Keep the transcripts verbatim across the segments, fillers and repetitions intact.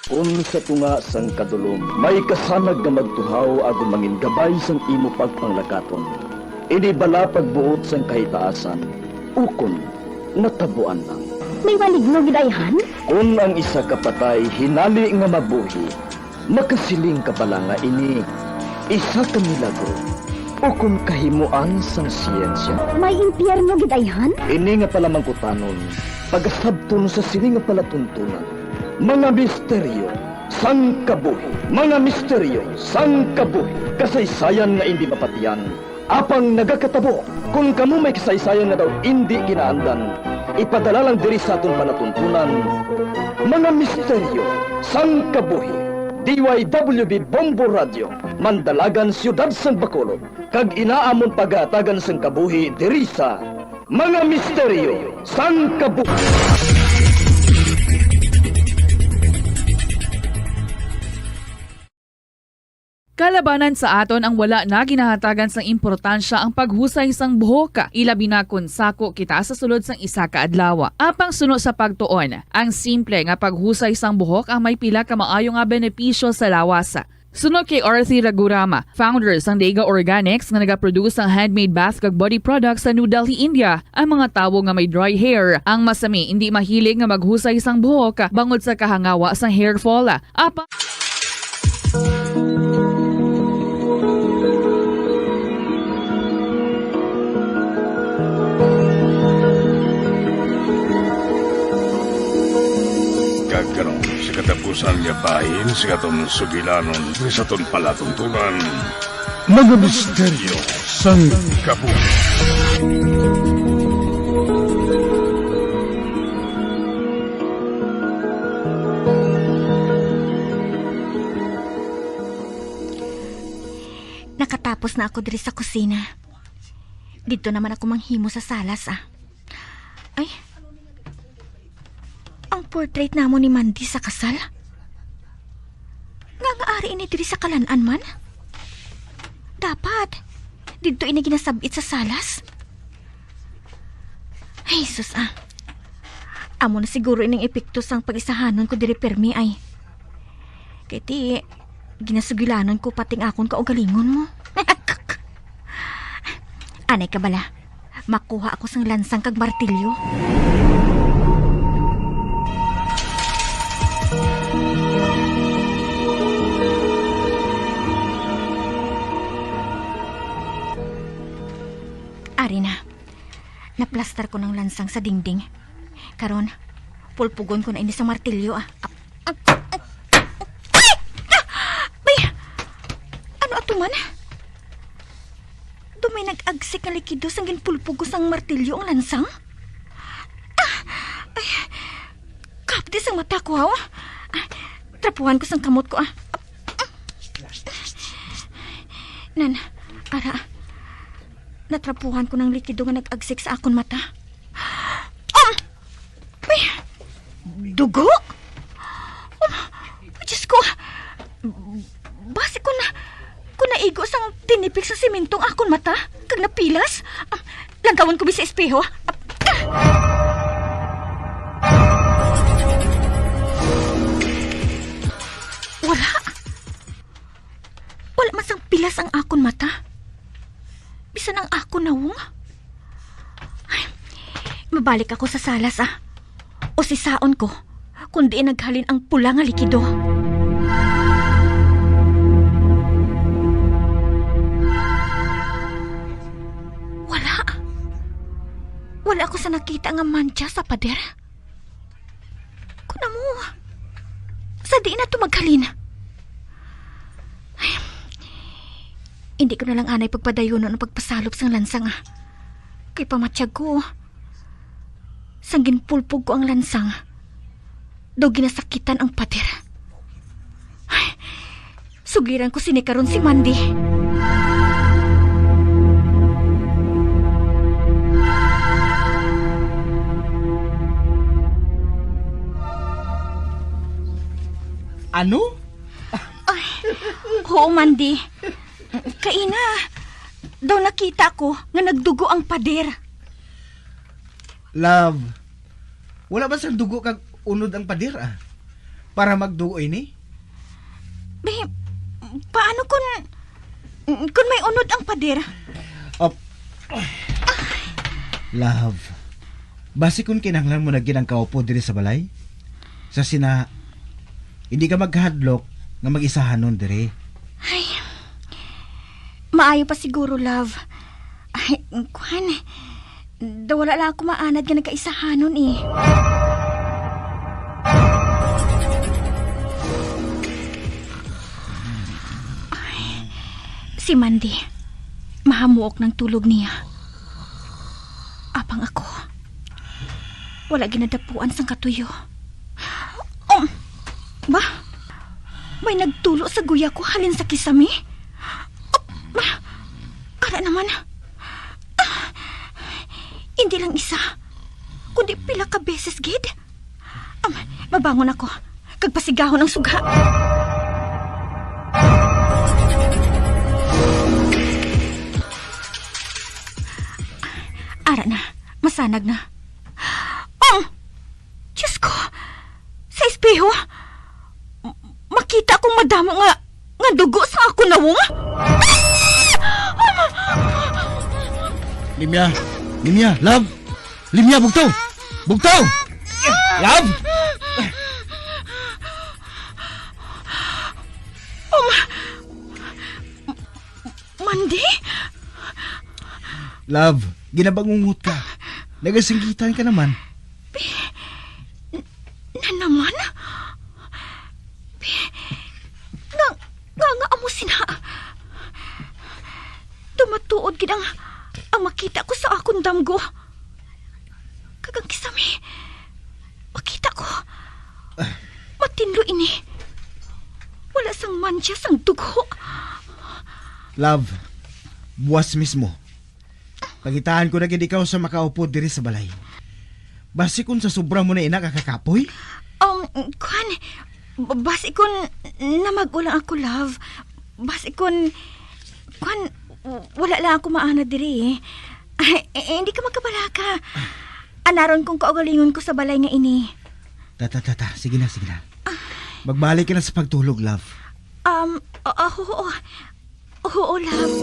Kon sa tunga sang kadulom may kasanag nga magtuhaw agod mangin gabay sang imo pagpanglakaton, ini bala pagbuot sang kahitaasan, ukon natabuan lang. May maligno gid, ayhan? Kon ang isa ka patay hinali nga mabuhi, makasiling ka bala nga ini isa ka milagro ukon kahimoan sang siyensya? May impyerno gid, ayhan? Ini nga palamangkutanon, pagasabton sa sini nga palatuntunan. Mga misteryo sang kabuhi. Mga misteryo sang kabuhi. Kasaysayan nga indi mapatiyan, apang nagakatabo. Kon kamo may kasaysayan nga daw indi ginaandan, ipadala lang diri sa aton palatuntunan. Mga misteryo sang kabuhi. D Y W B Bombo Radio, Mandalagan, Siyudad sang Bacolod, kag ina amon pagahatagan sang kabuhi diri sa Mga Misteryo sang Kabuhi. Kalabanan sa aton ang wala na ginahatagan sang importansya ang paghusay sang buhok, ilabi na kon sako kita sa sulod sang isa ka adlaw. Apang suno sa pagtuon, ang simple nga paghusay sang buhok ang may pila ka maayo nga benepisyo sa lawas. Suno kay Arthur Ragurama, founder sang Dega Organics nga nagaproduce sang handmade bath kag body products sa New Delhi, India, ang mga tawo nga may dry hair ang masami indi mahilig nga maghusay sang buhok bangod sa kahangawa sang hair fall. Apa Kag karon, sa katapusan nga bahin sa aton sugilanon diri sa aton palatuntunan, mga misteryo sang kabuhi. Nakatapos na ako diri sa kusina. Didto naman ako manghimo sa salas, ah. Ay. Ang portrait namo ni Mandy sa kasal? Nga nga ari ini diri sa kalan-an man? Dapat didto ini ginasab-it sa salas. Ay, sus, ah. Amo na siguro ining epekto sang pag-isahanon ko diri pirmi, ay. Kay ti, ginasugilanon ko pati ang akon kaugalingon mo. Anay ka bala, makuha ako sang lansang kag martilyo. Ari na. Naplastar ko ng lansang sa dingding. Karon, pulpugon ko na ini sa martilyo, ah. Ay! Ah! May! Ano ato man? Do may nag-agsik nga likido sang ginpulpog ko sang martilyo ang lansang? Ah! Ay! Kapdi sang mata ko, ha? Ah, trapuhan ko sang kamot ko, ah. Nan, ara. Natrapuhan ko ng likido nga nag-agsik sa akon mata. Um! May dugo? Um! Diyos ko! Basi ko na, ko naigo sang tinipik sa simento ang akon mata, kag napilas. Ah, langkawon ko bi sa espeho. Ah! Wala. Wala man sang pilas ang akon mata. Bisan ang akon nawong. Ay, mabalik ako sa salas, ah. Usisaon ko, kung diin naghalin ang pula nga likido. Wala. Wala ako sa nakita nga mancha sa pader. Kun amo, sa diin na to maghalin? Ay, hindi ko na lang anay pagpadayunon ang pagpasalop sang lansang, ah. Kay pamatyag ko, sang ginpulpog ko ang lansang, daw ginasakitan ang pader. Ay, sugiran ko sini karon si Mandy. Ano? Ay, oo, Mandy. Kaina, daw nakita ko nga nagdugo ang pader. Love, wala ba sang dugo kag unod ang pader, ah? para magdugo ini? Be, paano kun, kun may unod ang pader? Op. Love, basi kun kinahanglan mo na gid ang kaupod diri sa balay, sa sina, hindi ka magkahadlok nga mag-isahanon diri. Ay, maayo pa siguro, love. Ay, kuwan. Daw wala lang ako maanad nga nagkaisahanon, eh. Ay, si Mandy, mahamuok ng tulog niya. Apang ako, wala ginadapuan sang katuyo. Um, ba? May nagtulo sa guya ko halin sa kisame? Ara naman. Ah, hindi lang isa, kundi pila ka beses gid. Um, mabangon ako, kag pasigahon ang suga. Ara na, masanag na. Um, Diyos ko! Sa espeho, m-, makita kong madamo nga, nga dugo sa akon nawong. Limya! Limya! Love! Limya, bugtaw! Bugtaw! Love! Mandy? Love, ginabangungot ka. Nagasinggitan ka naman. Pi-, n-, na naman? Pi-, nga, nga, nga amo sina. Tumatuod gid ang, ang makita ko sa akon damgo. Kag ang kisame, makita ko. Matinlo ini. Wala sang mancha sang dugo. Love, buwas mismo. Pangitaan ko na gid ikaw sa makaupod diri sa balay. Basi kun sa sobra mo na ina kakakapoy? Um, kwan, b-, basi kun namag-o lang ako, love. Basi kun, kwan, w-, wala lang ako maana diri, eh. Ay, eh, hindi ka magkabalaka. Anaron kong kaugalingon ko sa balay nga ini. Ta, ta, ta, ta. Sige na, sige na. Magbalik ka na sa pagtulog, love. Um, o-, o-, oo. Oo, love.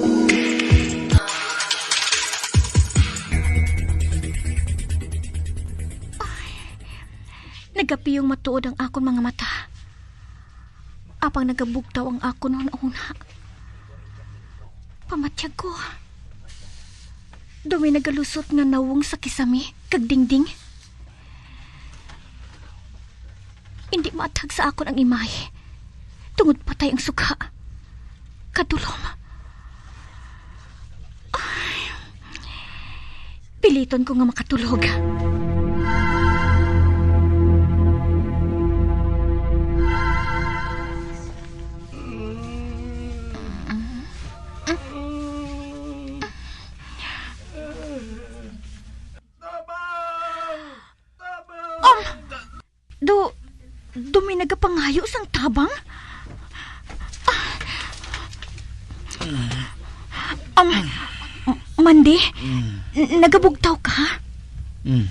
Ay, nagapiyong matuod ang akon mga mata. Apang nagabugtaw ang akon hunahuna. Pamatyag ko. Daw may nagalusot nga nawong sa kisame kag dingding. Indi maathag sa akon ang imahe, tungod patay ang suga. Kadulom. Ay. Piliton ko nga makatulog. Tabang! Tabang! Um, do, do may nagapangayo sang tabang? Ah. Um, Mandy, Mm. n-, nagabugtaw ka? Mm.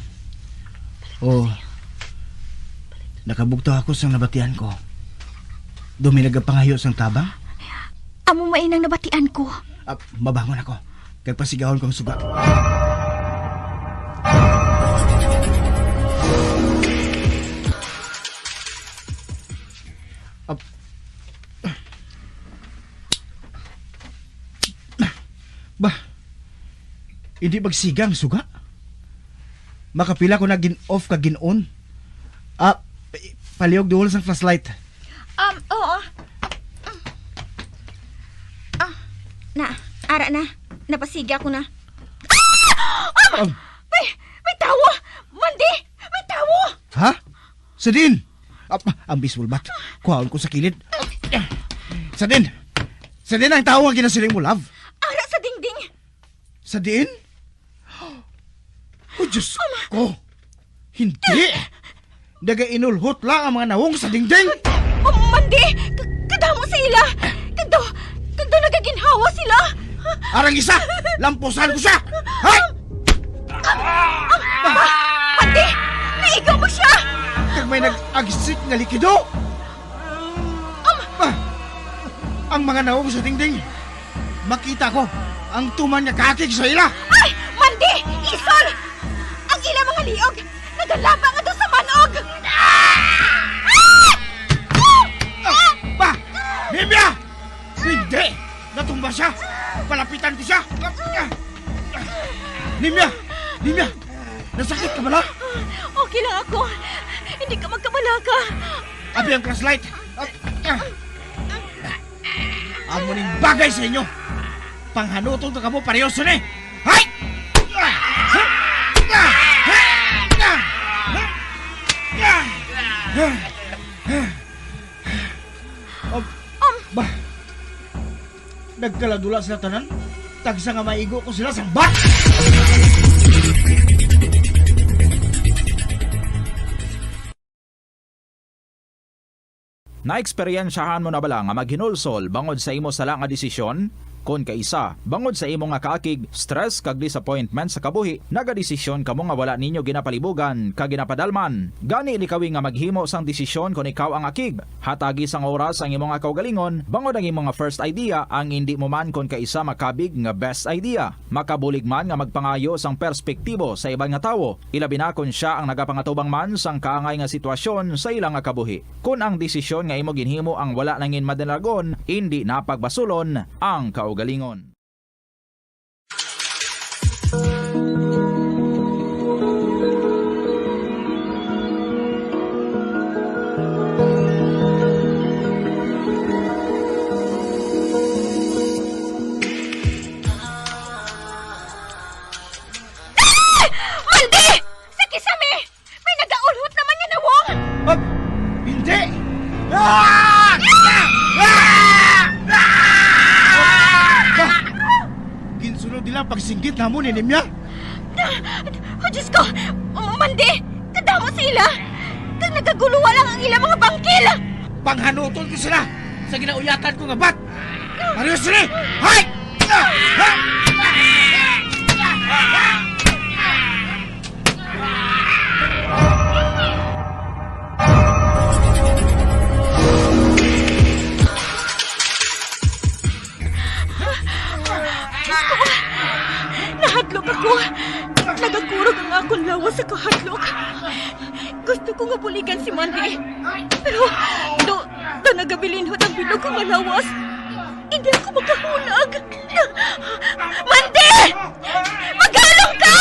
Oo. Nakabugtaw ako sang nabatian ko. Do may nagapangayo sang tabang? Amo may nang nabatian ko. Ah, mabangon ako. Kag pasigahon ko ang suga. Ah, ba, hindi magsiga ang suga? Makapila ko na gin-off kag gin-on. Ah, palihog duol sang flashlight. Um, oo. Ah, na, ara na. Napasiga ko na. Ah! Ah! Um. May, may tawo! Mandy! May tawo! Ha? Sa diin? Ah, ang baseball bat. Kuhaon ko sa kilid. Sa diin? Sa diin ang tawo nga ginasiling mo, love? Ara sa dingding. Sa diin? Oh, Diyos ko! Hindi! Nagainulhot lang ang mga nawong sa dingding! Oh, Mandy! K-, kadamo sa ila! Kag daw, kag daw nagaginhawa sila! Arang isa! Lampusan ko siya! Hay! Mandy! Naigo mo siya! Kag may nag-agsik nga likido! Ah! Ang mga nawong sa dingding. Makita ko ang tuman nga kaakig sa ila. Ay! Mandi! Isol! Ang ila mga liog! Nagalaba nga daw sa manog! Ah! Ah! Ah! Ba! Nimya! Hindi! Natumba siya! Palapitan ko siya! Nimya! Nimya! Nasakit ka bala? Okay lang ako. Hindi ka magkabalaka. Abi ang flashlight! Ah! Ah! Amo ning bagay sa inyo. Panghanuton ka kamo pareho sini. Hay! Ob-, ba? Nagkaladula sila tanan. Tagsa nga maigo ko sila sa bat. Naeksperyensyahan mo na bala nga maghinulsol bangod sa imo sala nga desisyon? Kon kaisa, bangod sa imo nga kaakig, stress, kag disappointment sa kabuhi, nagadesisyon kamo nga wala ninyo ginapalibugan kag ginapadalman. Gani, likawi nga maghimo sang desisyon kon ikaw ang akig. Hatagi sang oras ang imo nga kaugalingon, bangod ang imo nga first idea ang indi mo man kon kaisa makabig nga best idea. Makabulig man nga magpangayo sang perspektibo sa iban nga tawo, ilabi na kon sia ang nagapangatubang man sang kaangay nga sitwasyon sa ila nga kabuhi. Kon ang desisyon nga imo ginhimo ang wala nangin madalagon, indi na pagbasulon ang kaugalingon. Ah! Mandi! Si Kisame! May nagaulhot naman nga nawong! Ah! Hindi! Ah! Ah! Ah! Ginsunod nila ang pagsinggit namon ni Nimya. Oh, Diyos ko! Mandi! Kadamo sila! Kag nagagulowa lang ang ilang mga bangkil! Panghanuton ko sila sa ginauyatan ko nga bat! Pareho sila! Hay! Diyos ko! Nahadlok ako! Nagakurog ang akon lawas sa kahadlok. Gusto ko nga buligan si Mandi. Pero do, do nagabilinhod ang bilog ko nga lawas. Hindi ako makahulag. Mandi! Magalong ka!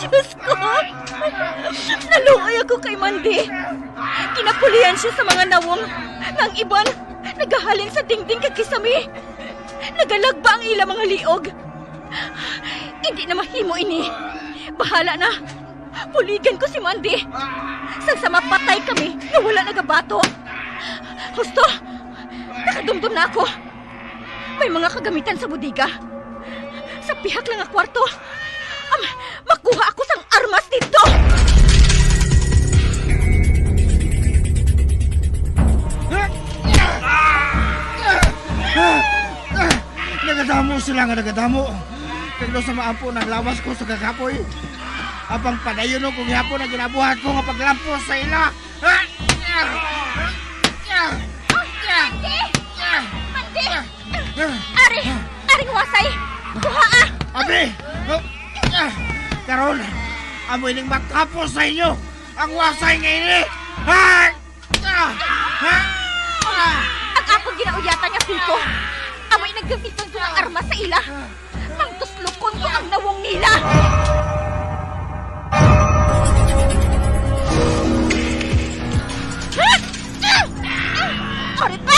Diyos ko! Naluoy ako kay Mandi. Kinapulian siya sa mga nawong nga ang iban nagahalin sa dingding kag kisame. Nagalagba ang ila mga liog. Hindi na mahimo ini. Bahala na. Buligan ko si Mandi. Sang sa mapatay kami nga wala nagabato. Husto, nakadumdom na ako. May mga kagamitan sa bodega. Sa pihak lang nga kwarto. Am, makuha ako sang armas didto. Nagadamo sila nga nagadamo. Kag daw sa maampo nang lawas ko sa kakapoy. Apang padayon ko gihapon ang ginabuhat ko nga paglampos sa ila. Mandi! Mandi! Ari! Aring wasay! Kuhaa! Abi! Karon, amo ining matapos sa inyo ang wasay nga ini! Ang akon ginauyatan nga piko, amo ining gamiton ko nga armas sa ila! Pangtuslukon ko ang nawong nila! Ari pa!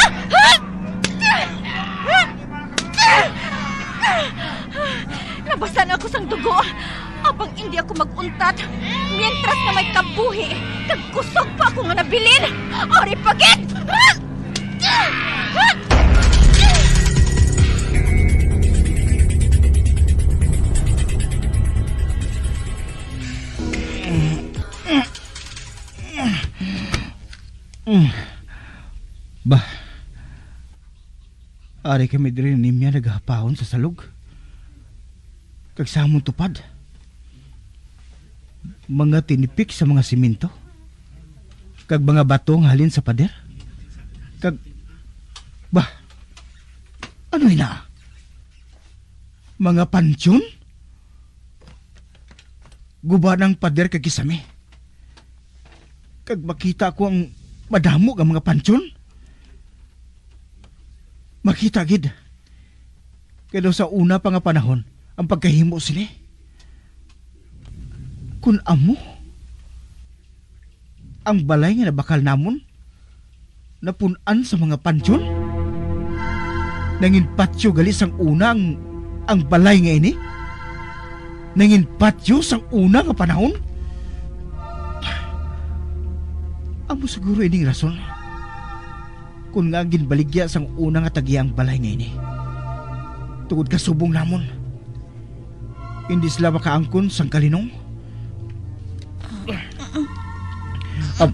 Nabasa na ako sang dugo. Apang indi ako mag-untat, mientras nga may kabuhi kag kusog pa ako nga nabilin. Ari pa gid! Bah, ari kami diri ni Mia nagahapahon sa salog. Kag sa amon tupad, mga tinipik sa mga simento, kag mga bato nga halin sa pader. Kag, bah, ano ina? Mga pansyon? Guba ng pader kag kisame. Kag makita ko ang madamo nga mga pansyon. Makita gid. Kay daw sa una pa nga panahon ang pagkahimo sini. Kun amo ang balay nga nabakal namon, napun-an sa mga pansyon? Nangin patyo gali sang una ang, ang balay nga ini? Nangin patyo sang una nga panahon? Amo siguro ining rason kon nga ginbaligya sang una nga tagya ang balay nga ini. Tungod kasubong namon, hindi sila makaangkon sang kalinong. Ab-,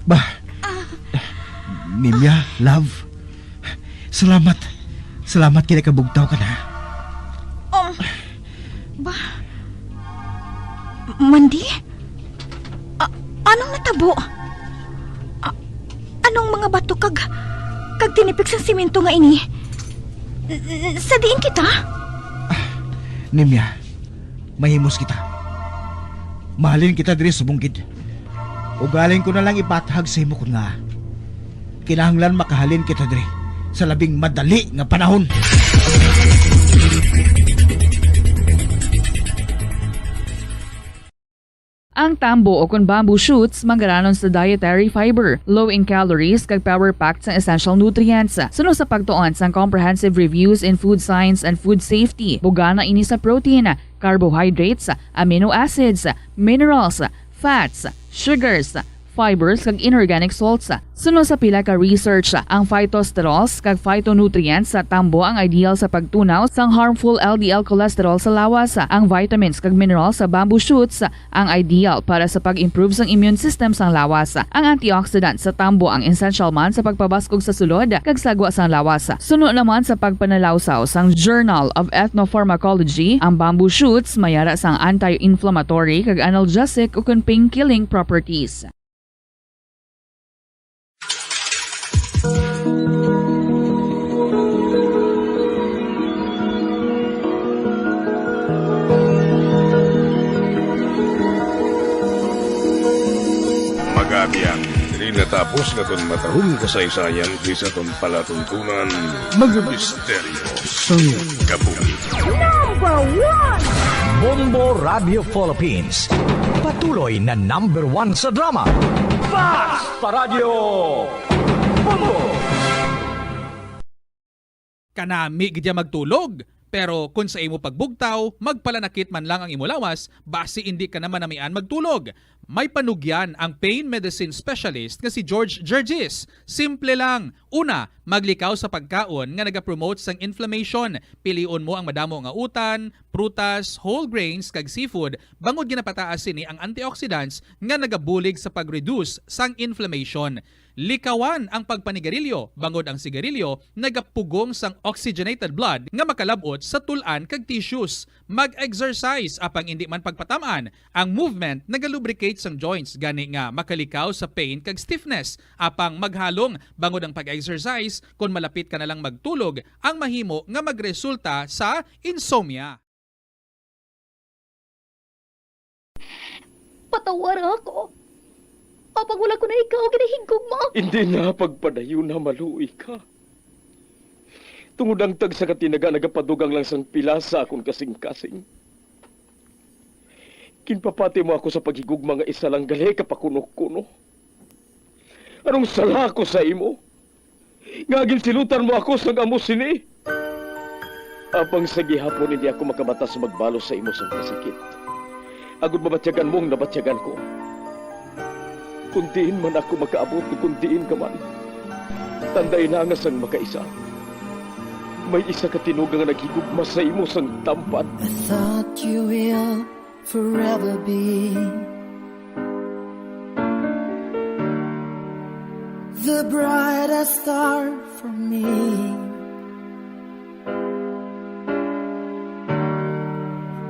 bah, Nimya, love. Salamat. Salamat kay nakabugtaw ka na. Um, ba? Mandy? A-, anong natabo? A-, anong mga bato kag, kag tinipik sang simento nga ini? N-, n-, sa diin kita? Nimya, mahimos kita. Mahalin kita diri subong gid. Ugaling ko na lang ipatahag sa imo kun nga kinahanglan makahalin kita diri sa labing madali nga panahon. Ang tambo o kon bamboo shoots manggaranon sa dietary fiber, low in calories, kag power-packed sang essential nutrients. Suno sa pagtuon sang Comprehensive Reviews in Food Science and Food Safety, bugana ini sa protein, carbohydrates, amino acids, minerals, fats, sugars, fibers, kag inorganic salts. Suno sa pila ka research, ang phytosterols kag phytonutrients sa tambo ang ideal sa pagtunaw sang harmful L D L cholesterol sa lawas. Ang vitamins kag minerals sa bamboo shoots ang ideal para sa pag-improve sang immune system sang lawas. Ang antioxidant sa tambo ang essential man sa pagpabaskog sa sulod kag sagwa sang lawas. Suno naman sa pagpanalawsaw sang Journal of Ethnopharmacology, ang bamboo shoots may ara sang anti-inflammatory kag analgesic ukon pain-killing properties. Mga abyan, diri natapos naton matahom kasaysayan diri sa aton palatuntunan, Mga Misteryo sang Kabuhi. Number one! Bombo Radio Philippines, patuloy na number one sa drama. Basta Radyo Bombo! Kanami gid ya magtulog, pero kon sa imo pagbugtaw, magpalanakit man lang ang imo lawas, basi indi ka na manamian magtulog. May panugyan ang pain medicine specialist nga si George Gergis. Simple lang. Una, maglikaw sa pagkaon nga nagapromote sang inflammation. Pilion mo ang madamo nga utan, prutas, whole grains, kag seafood, bangod ginapataas sini ang antioxidants nga nagabulig sa pag-reduce sang inflammation. Likawan ang pagpanigarilyo, bangod ang sigarilyo nagapugong sang oxygenated blood nga makalab-ot sa tul-an kag tissues. Mag-exercise, apang indi man pagpatam-an. Ang movement nagalubricate sang joints, gani nga makalikaw sa pain kag stiffness. Apang maghalong, bangod ang pag-exercise, kon malapit ka na lang magtulog, ang mahimo nga magresulta sa insomnia. Patawara ako. Apang wala ko na ikaw ginahigugma. Hindi na pagpadayon na maluoy ka. Tungod ang tagsa ka tinaga nagapadugang lang sang pila sa akon kasing-kasing. Ginpapati mo ako sa paghigugma nga isa lang gali ka pakuno-kuno. Anong sala ko sa imo? Nga ginsilutan mo ako sang amo sini? Apang sa gihapon hindi ako makabatas magbalos sa imo sang kasakit, agod mabatyagan mo ang nabatyagan ko. Kun diin man ako makaabot, kun diin ka man, tanday na nga sang makaisa, may isa ka tinuga nga naghigugma sa imo sang tampad. I thought you will forever be the brightest star for me.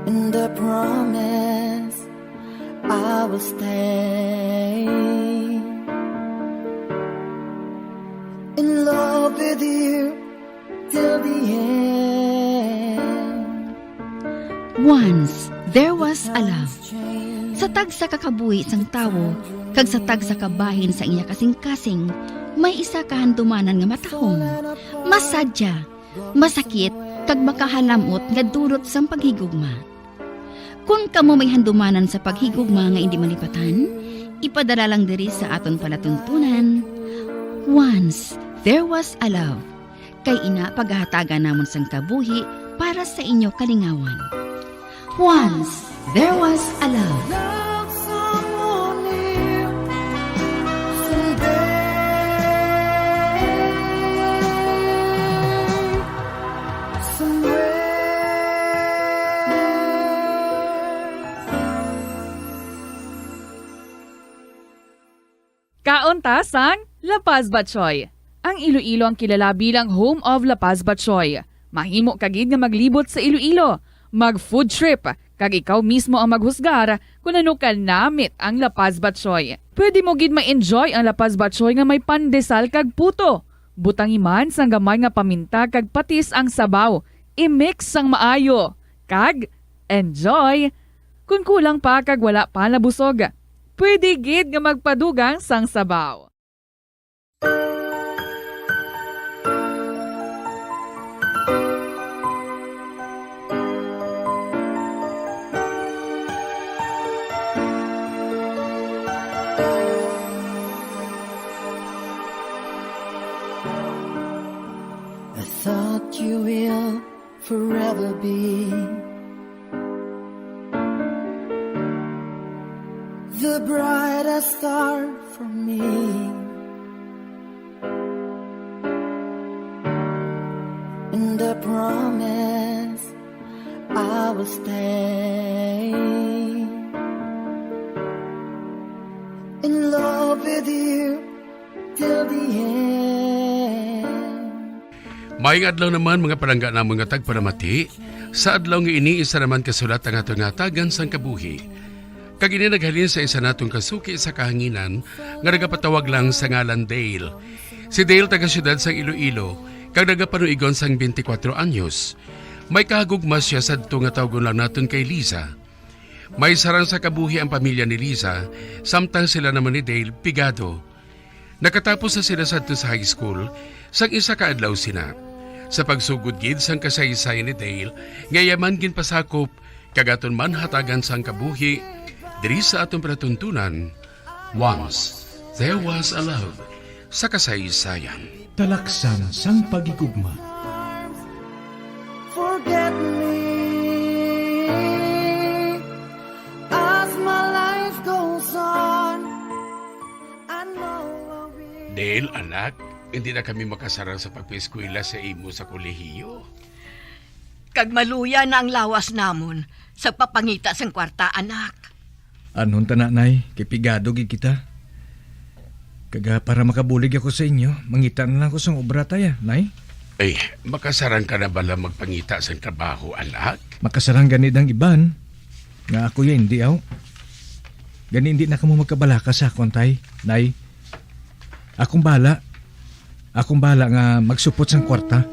And I promise I will stay. Once there was a love. Sa tagsa ka kabuhi sang tawo kag sa tagsa ka bahin sa iya kasingkasing, may isa ka handumanan nga matahom, masadya, masakit, kag makahalam-ot nga dulot sang paghigugma. Kon kamo may handumanan sa paghigugma nga indi malipatan, ipadala lang diri sa aton palatuntunan. Once there was a love. Kay ina pagahatagan namon sang kabuhi para sa inyo kalingawan. Once there was a love. Love someone new someday. Somewhere. Kaon ta sang La Paz Batchoy. Ang Iloilo ang kilala bilang home of La Paz Batchoy. Mahimo ka gid nga maglibot sa Iloilo, mag food trip, kag ikaw mismo ang maghusgar kon ano ka namit ang La Paz Batchoy. Pwede mo gid ma-enjoy ang La Paz Batchoy nga may pandesal kag puto. Butangi man sang gamay nga paminta kag patis ang sabaw. I-mix sang maayo. Kag enjoy! Kon kulang pa kag wala pa nabusog, pwede gid nga magpadugang sang sabaw. I thought you will forever be the brightest star for me. And I promise I will stay in love with you till the end. Maayong adlaw naman, mga palangga namon nga tagpalamati. Sa adlaw nga ini, isa naman ka sulat ang aton nga hatagan sang kabuhi. Kag ini naghalin sa isa naton ka suki sa kahanginan nga nagapatawag lang sa ngalan Dale. Si Dale taga siyudad sang Iloilo, kag nagapanuigon sang twenty-four anyos. May kahagugma siya sadto nga tawgon lang naton kay Liza. May sarang sa kabuhi ang pamilya ni Liza, samtang sila naman ni Dale pigado. Nakatapos na sila sadto sa high school, sang isa ka adlaw sina. Sa pagsugod gid sang kasaysayan ni Dale, nga iya man ginpasakop, kag aton man hatagan sang kabuhi, diri sa aton palatuntunan, Once There Was a Love, sa kasaysayan. Talaksan sang paghigugma. Forget me as my life goes on. I know I will. Dale, anak, hindi na kami makasarang sa pagpaeskwela sa imo sa kolehiyo. Kag maluya na ang lawas namon sa papangita sang kwarta, anak. Anhon ta na, Nay, kay pigado gid kita. Kag, ah, para makabulig ako sa inyo, mangita na lang ako sang obra, Tay, ah, Nay. Ay, makasarang ka na bala magpangita sang trabaho, anak? Makasarang gani ang iban, nga ako ya hindi, aw. Gani hindi na kamo magkabalaka sa akon, Tay, Nay. Akong bala. Akong bala nga magsupot sang kwarta.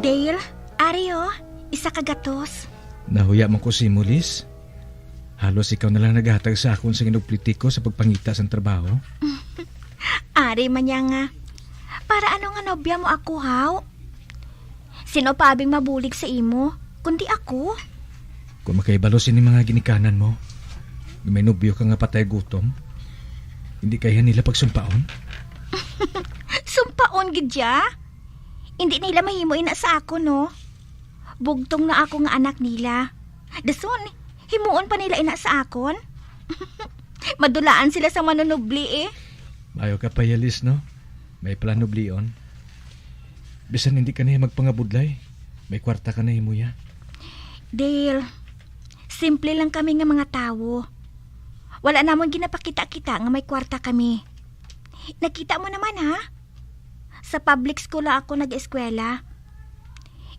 Dale, ari, oh, isa ka gatos. Nahuya man ko sa imo, Liz. Halos ikaw na lang naghatag sa akon sa inugplitiko sa pagpangita sang trabaho. Ari man niya nga. Para ano nga nobya mo ako, haw? Sino pa abing mabulig sa imo, kundi ako? Kung makahibalo sini mga ginikanan mo, nga may nobyo ka nga patay gutom, hindi kaya nila pagsumpaon? Sumpaon gid ya? Hindi nila mahimo ina sa akon, no? Bugtong na ako nga anak nila. Dason, himuon pa nila ina sa akon? Madulaan sila sa manunubli, eh. Maayo ka pa, Yalis, no? May plano blion. Bisan hindi ka na magpangabudlay, may kwarta ka na himuya. Dale, simple lang kami nga mga tawo. Wala namon ginapakita-kita nga may kwarta kami. Nakita mo naman, ha? Sa public school lang ako nag-eskwela.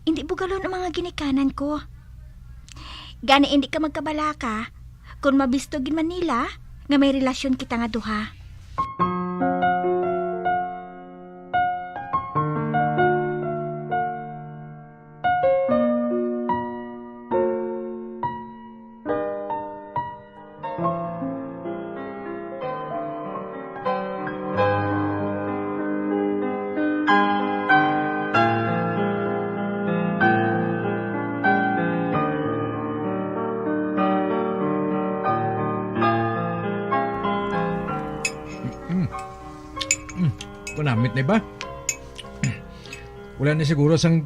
Hindi bugalon ang mga ginikanan ko. Gani, hindi ka magkabalaka kung mabisto gid man nila nga may relasyon kita nga duha. Mm. Mm. Manamit na ba? Wala na siguro sang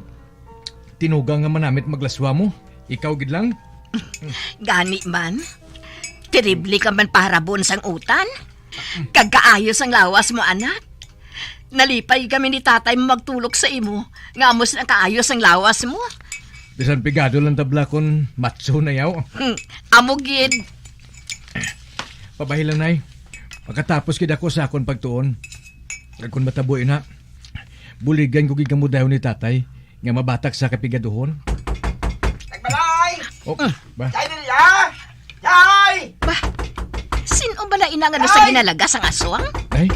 tinugang nga manamit maglaswa mo. Ikaw gid lang. Gani man, terrible ka man paharabon sang utan. Kag kaayo sang lawas mo, anak. Nalipay kami ni tatay mo magtulok sa imo, nga amo sina kaayo sang lawas mo. Bisan pigado lang tabla kon macho na yaw. Hmm, amo gid. Pabahi lang, Nay. Makatapos gid ako sa akon pagtuon. Kag kon matabo ina, buligan ko gid kamo dayon ni tatay nga mabatak sa kapigaduhon. Nagbalay! Oh, ba? Chay, dali, ah! Chay! Ba? Sin-o bala ina nga sa Chay! Ginalaga sang aswang? Ay,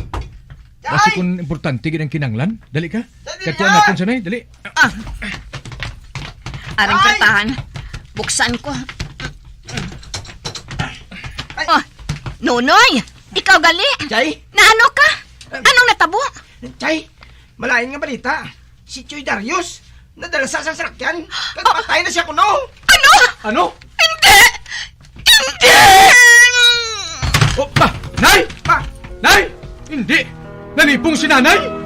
basi Chay! Kung importante gid ang kinanglan, dali ka. Chay, dali, Katuan ah! Natin siya, Nay, dali. Ah. Aring Chay! Kartahan. Buksan ko. Ay! Oh, Nonoy! Ikaw gali! Chay! Naano ka? Anong natabo? Chay! Malain nga balita. Si Choy Darius, nadala sa sang sarakyan. Kag patay na siya kuno. Ano? Ano? Hindi! Hindi! Oh, pa! Nay! Pa! Nay! Hindi! Nalipong si nanay!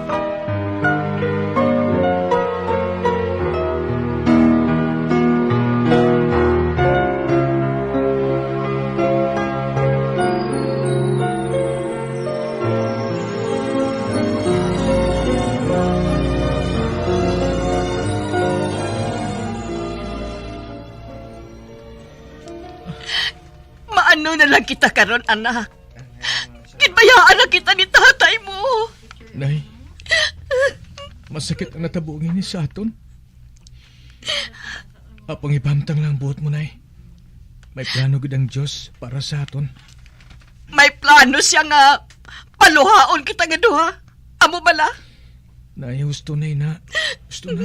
Maano na lang kita karon, anak? Ginbayaan na kita ni tatay mo. Nay, masakit ang natabo nga ini sa aton. Apang ipamtang lang ang buot mo, Nay. May plano gid ang Dios para sa aton. May plano siya nga paluhaon kita nga duha. Amo bala? Nay, husto na, ina. Husto na.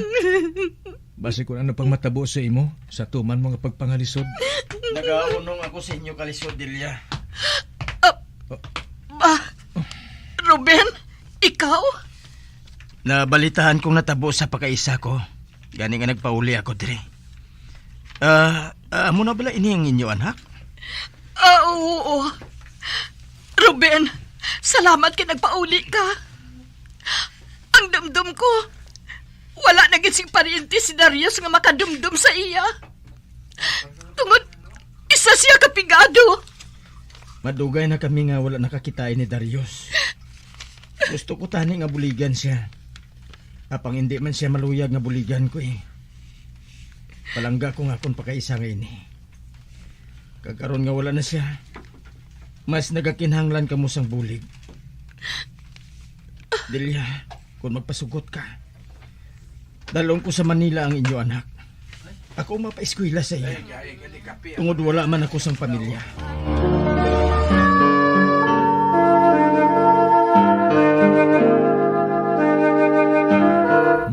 Basi kung ano pang matabo sa imo, sa tuman mo nga pagpangalisod. Nagaunong ako sa inyo kalisod, Delia. Ah, ba? Ruben, ikaw? Nabalitahan kong natabo sa pakaisa ko. Gani nga nagpauli ako diri. Ah, ah, amo na bala ini ang inyo anak? Ah, oo. Ruben, salamat kay nagpauli ka. Ang dumdom ko, wala na gid sing paryente si Darius nga makadumdom sa iya. Tungod isa siya ka pigado. Madugay na kami nga wala nakakita ni Darius. Gusto ko tani nga buligan siya. Apang hindi man siya maluyag nga buligan ko, eh. Palangga ko nga akon pakaisa nga ini. Kag karon nga wala na siya, mas nagakinahanglan kamo sang bulig. Delia, kung magpasugot ka, dalhon ko sa Manila ang inyo anak. Ako ang mapaeskwela sa iya. Tungod wala man ako sang pamilya.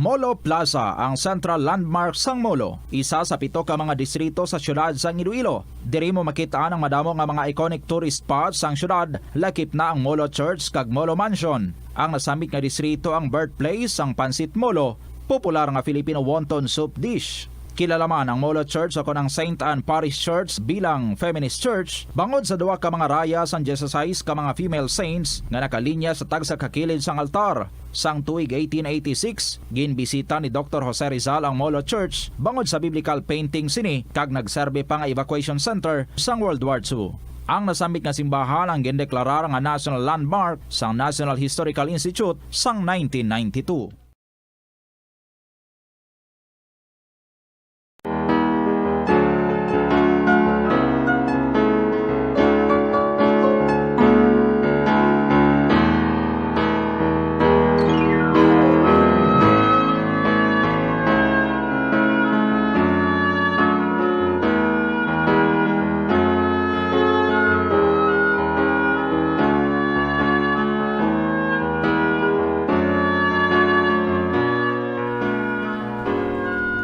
Molo Plaza, ang central landmark sang Molo, isa sa pito ka mga distrito sa siyudad sang Iloilo. Diri mo makit-an ang madamo nga mga iconic tourist spots sang siyudad, lakip na ang Molo Church kag Molo Mansion. Ang nasambit nga distrito ang birthplace sang Pancit Molo, popular nga Filipino wonton soup dish. Kilala man ang Molo Church ukon ang Saint Anne Parish Church bilang feminist church bangod sa duha ka mga raya sang dieciséis ka mga female saints nga nakalinya sa tagsa ka kilid sang altar. Sang tuig eighteen eighty-six, ginbisita ni Doktor Jose Rizal ang Molo Church bangod sa biblical painting sini kag nagserbi pa nga evacuation center sang World War Two. Ang nasambit nga simbahan ang gindeklarar nga National Landmark sang National Historical Institute sang nineteen ninety-two.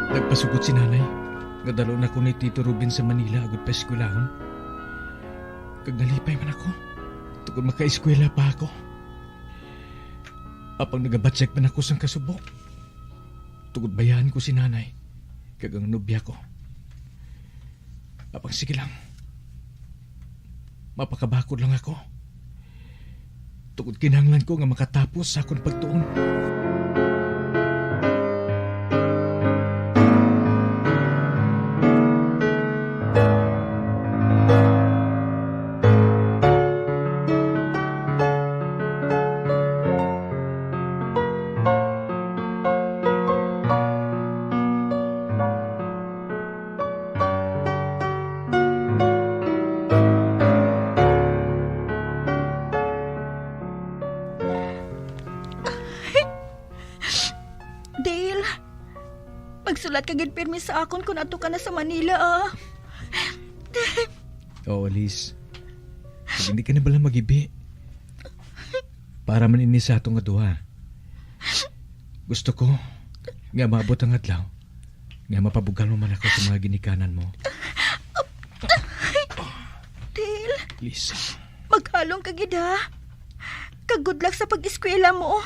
Nagpasugot si Nanay nga dalo na ko ni Tito Ruben sa Manila agod paeskwelahon. Kag nalipay man ako, tungod makaeskwela pa ako. Apang nagabatyag man ako sang kasubok, tungod bayaan ko si Nanay kag ang nobya ko. Apang sige lang, mapakabakod lang ako, tungod kinahanglan ko nga makatapos sa akon pagtuon. Dale, magsulat ka gid pirmi sa akon kon adto ka na sa Manila, ah. Oo, Liz. Kag hindi ka na bala magibi. Para man ini sa ato nga duha. Gusto ko nga maabot ang adlaw nga mapabugal mo man ako sa mga ginikanan mo. Dale, Lisa. Maghalong ka gid, ha? Kag good luck sa pag-eskwela mo.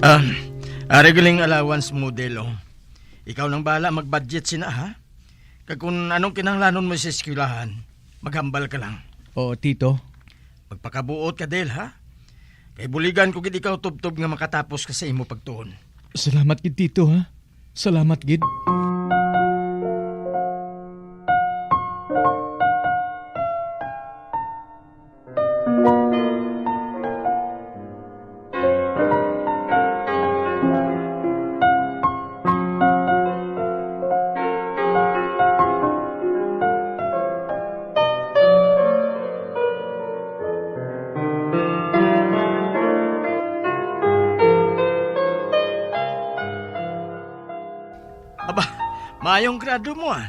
Ah, ari galing allowance mo, Del, oh. Ikaw nang bahala mag-budget sina, ha? Kag kung anong kinahanglanon mo sa eskwelahan, maghambal ka lang. Oo, Tito. Magpakabuot ka, Del, ha? Kay buligan ko gid ikaw tubtob nga makatapos ka sa imo pagtuon. Salamat gid, Tito, ha? Salamat gid. Aba, maayong grado mo, ah.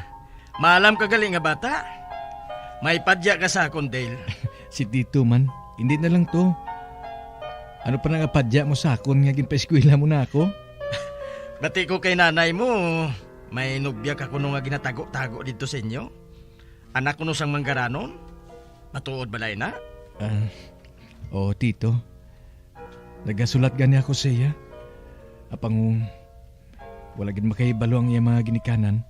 Maalam ka gali nga bata. May padya ka sa akon, Dale. Si Tito man, hindi na lang to. Ano pa nang apadya mo sa akon nga ginpaeskwela mo na ako? Bati ko kay nanay mo, may nobya ka kuno nga ginatago-tago didto sa inyo. Anak kuno sang manggaranon? Matuod bala ina? Ah, oo, Tito. Nagasulat gani ako sa iya. Apang wala gid makahibalo ang iya mga ginikanan,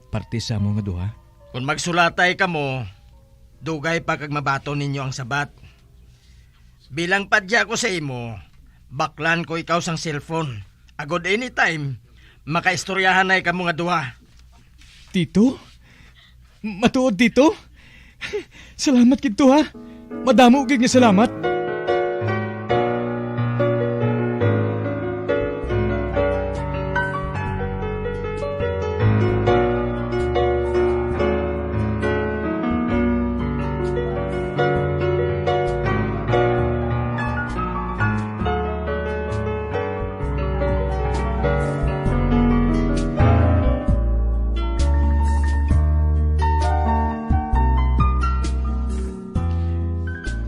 parte sa amo nga duha. Kon magsulatay kamo, dugay pa kag mabaton ninyo ang sabat. Bilang padya ko sa imo, baklan ko ikaw sang cellphone. Agod anytime, makaistoryahanay kamo nga duha. Tito? Matuod, Tito? Salamat gid to, ha? Madamo gid nga salamat.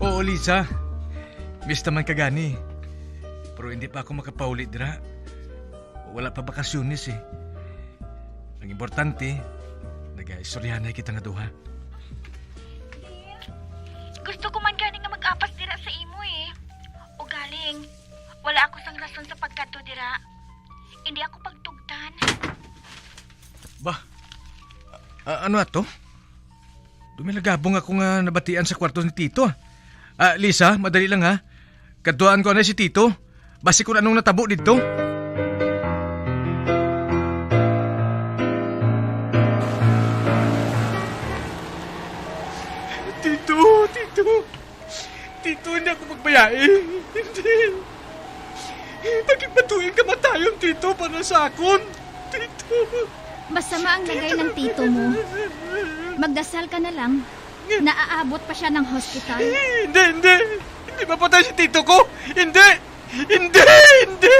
Oo, Lisa. Miss naman ka gani. Pero hindi pa ako makapauli dira. Wala pa bakasyones eh. Ang importante, Istoryahanay kita nga duha. Gusto ko man gani nga mag-apas dira sa imo, eh. Ugaling, wala ako sang rason sa pagkadto dira. Hindi ako pagtugtan. Ba? A-, ano ato? Dumilagabong ako nga nabatian sa kwarto ni Tito, ah. Ah, Lisa, madali lang, ha. Kadtuan ko na si Tito. Basi kung anong natabo didto. Tito, Tito. Tito, hindi ako magbayai. Hindi. Bakit matuing kamatayon, Tito, para sa akon? Tito. Masama ang lagay ng tito mo. Magdasal ka na lang. Naaabot pa siya ng hospital. Hindi, hindi. Hindi mapatay si tito ko. Hindi. Hindi, hindi.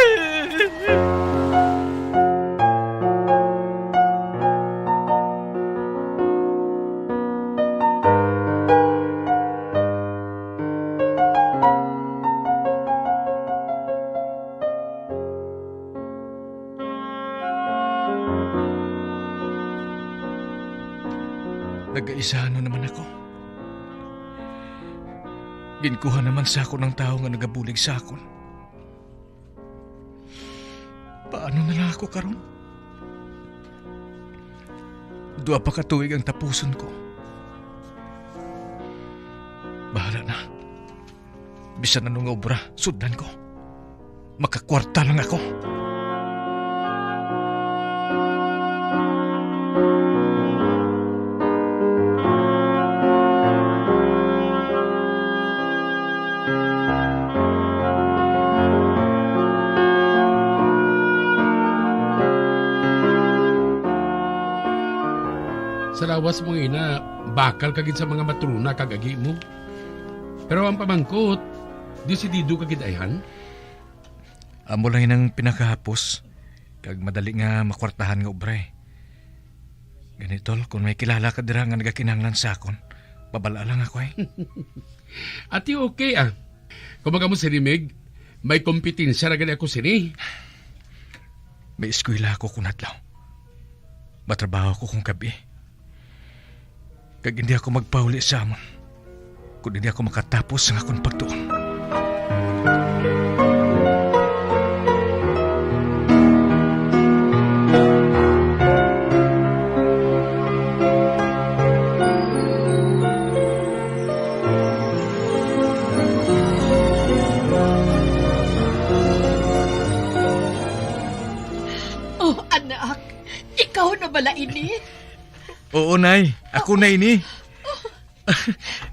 Nagaisahan na naman ako. Ginkuha naman sa akon ang tawo nga nagabulig sa akon. Paano na lang ako karon? Dua pa ka tuig ang tapuson ko. Bahala na. Bisan ano nga obra, sudlan ko. Makakwarta lang ako. Sa lawas mo, ina, bakal ka gid sa mga matrona kag agi mo. Pero ang pamangkot, desidido ka gid, ayhan? Amo lang inang pinakahapos, kag madali nga makwartahan nga obra, eh. Gani, tol, kung may kilala ka dira nga nagakinahanglan sa akon, pabal-a lang ako, eh. Ati, okay, ah. Kung baga mo sini, Mig, may kompetensya na gani ako sini. May eskwela ako kung adlaw. Matrabaho ako kung gab-i. Kag hindi ako magpauli sa amon, kun hindi ako makatapos sang akon pagtuon. Oh, anak, ikaw na bala ini? Oo, Nay. Ako na ini.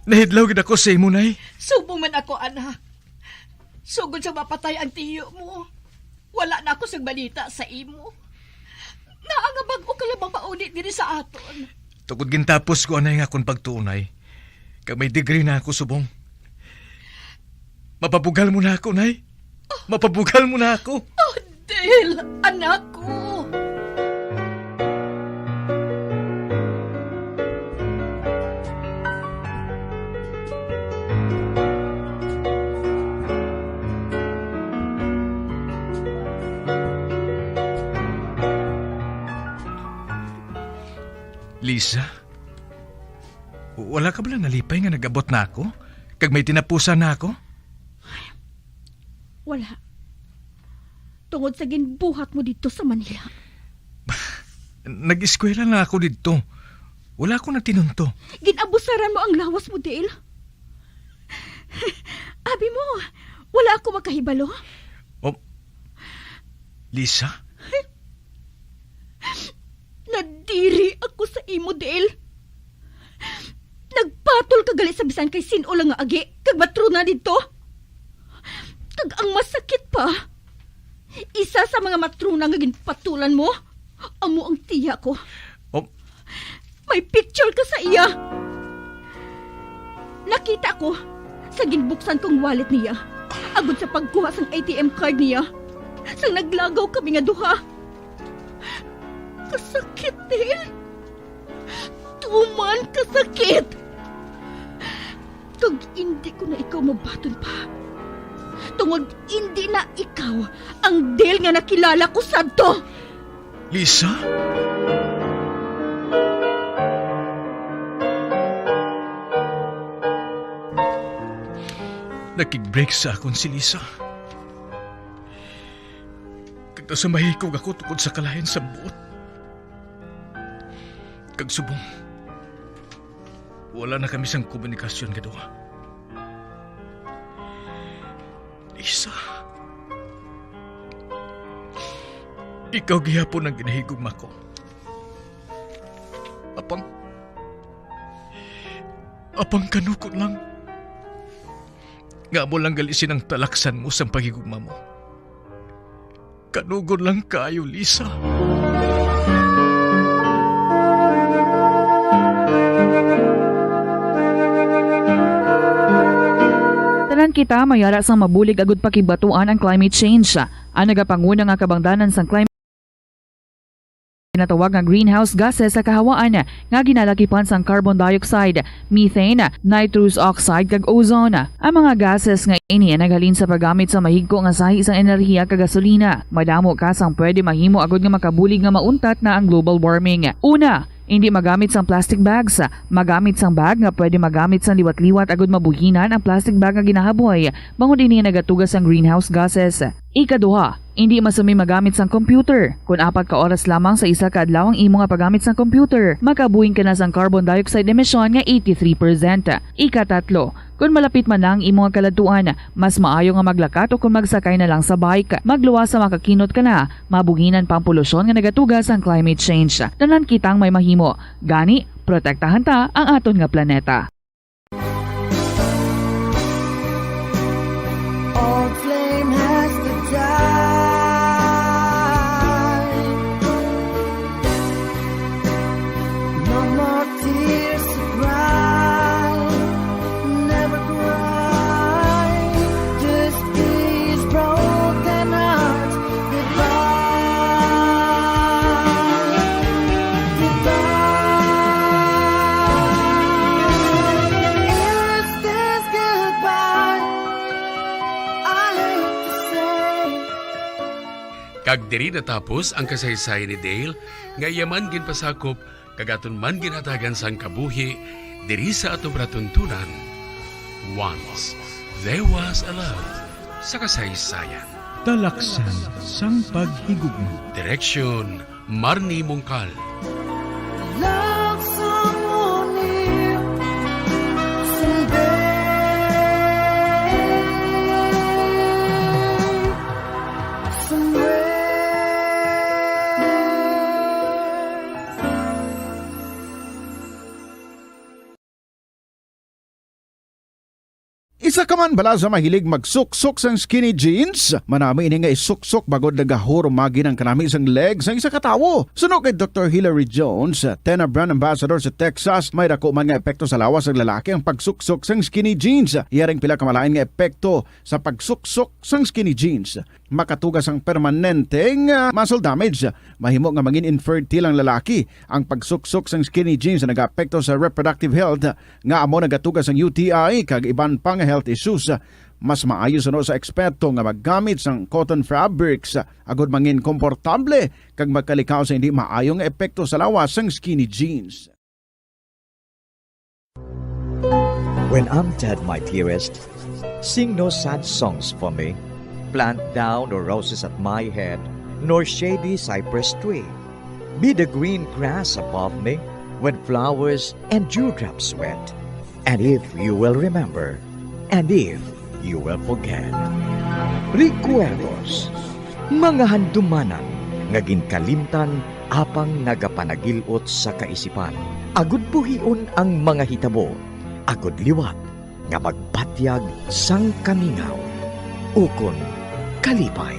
Nahidlaw gid ako sa imo, Nay. Subong man ako, anak. Sugod sa mapatay ang tiyo mo, wala na ako sing balita sa imo. Naa nga bag-o ka lamang mauli diri sa aton. Tungod gintapos ko anay nga akon pagtuon, Nay. Kag may degree na ako subong. Mapabugal mo na ako, Nay. Mapabugal mo na ako. Oh, Dale, anak ko. Lisa, wala ka bala nalipay nga nag-abot na ako? Kag may tinapusan na ako? Wala. Tungod sa ginbuhat mo didto sa Manila. Nag-eskwela na ako didto. Wala ako natinunto. Ginabusaran mo ang lawas mo, Dale. Abi mo, wala ako makahibalo. Oh, Lisa? Nadiri ako sa imo, Dale. Nagpatol ka gali sa bisan kay sin-o lang nga agi kag matrona didto. Kag ang masakit pa, isa sa mga matrona nga ginpatulan mo, amo ang tiya ko. Oh. May picture ka sa iya. Nakita ko sa ginbuksan kong wallet niya, agod sa pagkuha sang A T M card niya, sang naglagaw kami nga duha. Kasakit, Dale. Tuman kasakit. Kag indi ko na ikaw mabaton pa. Tungod indi na ikaw ang Dale nga nakilala ko sadto. Lisa? Nakig-break sa akon si Lisa. Kag nasamahikog ako tungod sa kalain sa buot. Kag subong, wala na kami sang komunikasyon nga duha. Lisa, ikaw gihapon ang ginahigugma ko. Apang, apang kanugon lang nga amo lang gali sini ang talaksan mo sang paghigugma mo. Kanugon lang kaayo, Lisa. Tanan kita may ara sang mabulig agud pakigbatuan ang climate change. Ang nagapanguna nga kabangdanan sang climate ginatawag nga greenhouse gases sa kahawaan nga ginalakipan sang carbon dioxide, methane, nitrous oxide, kag ozone. Ang mga gases nga ini ang naghalin sa paggamit sa mahigko nga sahi sang enerhiya kag gasolina. Madamo ka sang pwede mahimo agud nga makabulig nga mauntat na ang global warming. Una, indi magamit sang plastic bags. Magamit sang bag nga pwede magamit sang liwat-liwat agud mabuhinan ang plastic bag nga ginahaboy, bangod ini nagatuga sang greenhouse gases. Ikaduha, indi masumi magamit sang computer. Kon apat ka oras lamang sa isa ka adlaw ang imo nga paggamit sang computer, makabuhing ka na sang carbon dioxide emission nga eighty-three percent. Ikatatlo, kon malapit man na ang imo nga kaladtuan, mas maayo nga maglakat o kon magsakay na lang sa bike. Magluwas sa makakinot ka na, mabuhinan pa ang polusyon nga nagatuga sang climate change. Tanan kitang may mahimo. Gani, protektahan ta ang aton nga planeta. Old flame has to die. No more tears to cry. Never cry. Just these broken hearts. Goodbye. Goodbye. Is this goodbye? I hate to say. Kag diri natapos ang kasaysayan ni Dale, nga iya man ginpasakop kag aton man ginhatagan sang kabuhi diri sa aton palatuntunan. Once There Was a Love sa kasaysayan. Talaksan sang paghigugma. Direksyon, Marnie Mongcal. Love someone new someday, somewhere. Isa ka man bala sa mahilig magsuksok sang skinny jeans? Manami ini nga isuksok bangod nagahurumagi ang kanami sang leg sang isa ka tawo. Suno kay Doktor Hilary Jones, Tena Brand Ambassador sa Texas, may daku man nga epekto sa lawas sang lalaki ang pagsuksok sang skinny jeans. Iya ring pila ka malain nga epekto sa pagsuksok sang skinny jeans. Makatuga sang permanente nga muscle damage. Mahimo nga mangin infertile ang lalaki. Ang pagsuksok sang skinny jeans nagaapekto sa reproductive health, nga amo nagatuga sang U T I kag iban pa nga health issues. Mas maayo suno sa eksperto nga maggamit sang cotton fabrics agud mangin komportable kag magkalikaw sa hindi maayo nga epekto sa lawas sang skinny jeans. When I'm dead, my dearest, sing no sad songs for me. Plant thou no roses at my head, nor shady cypress tree. Be the green grass above me when flowers and dewdrops wet. And if you will remember, and if you will forget. Recuerdos, mga handumanan nga ginkalimtan apang nagapanagil-ot sa kaisipan, agud buhion ang mga hitabo, agud liwat nga magbatyag sang kamingaw ukon kalipay.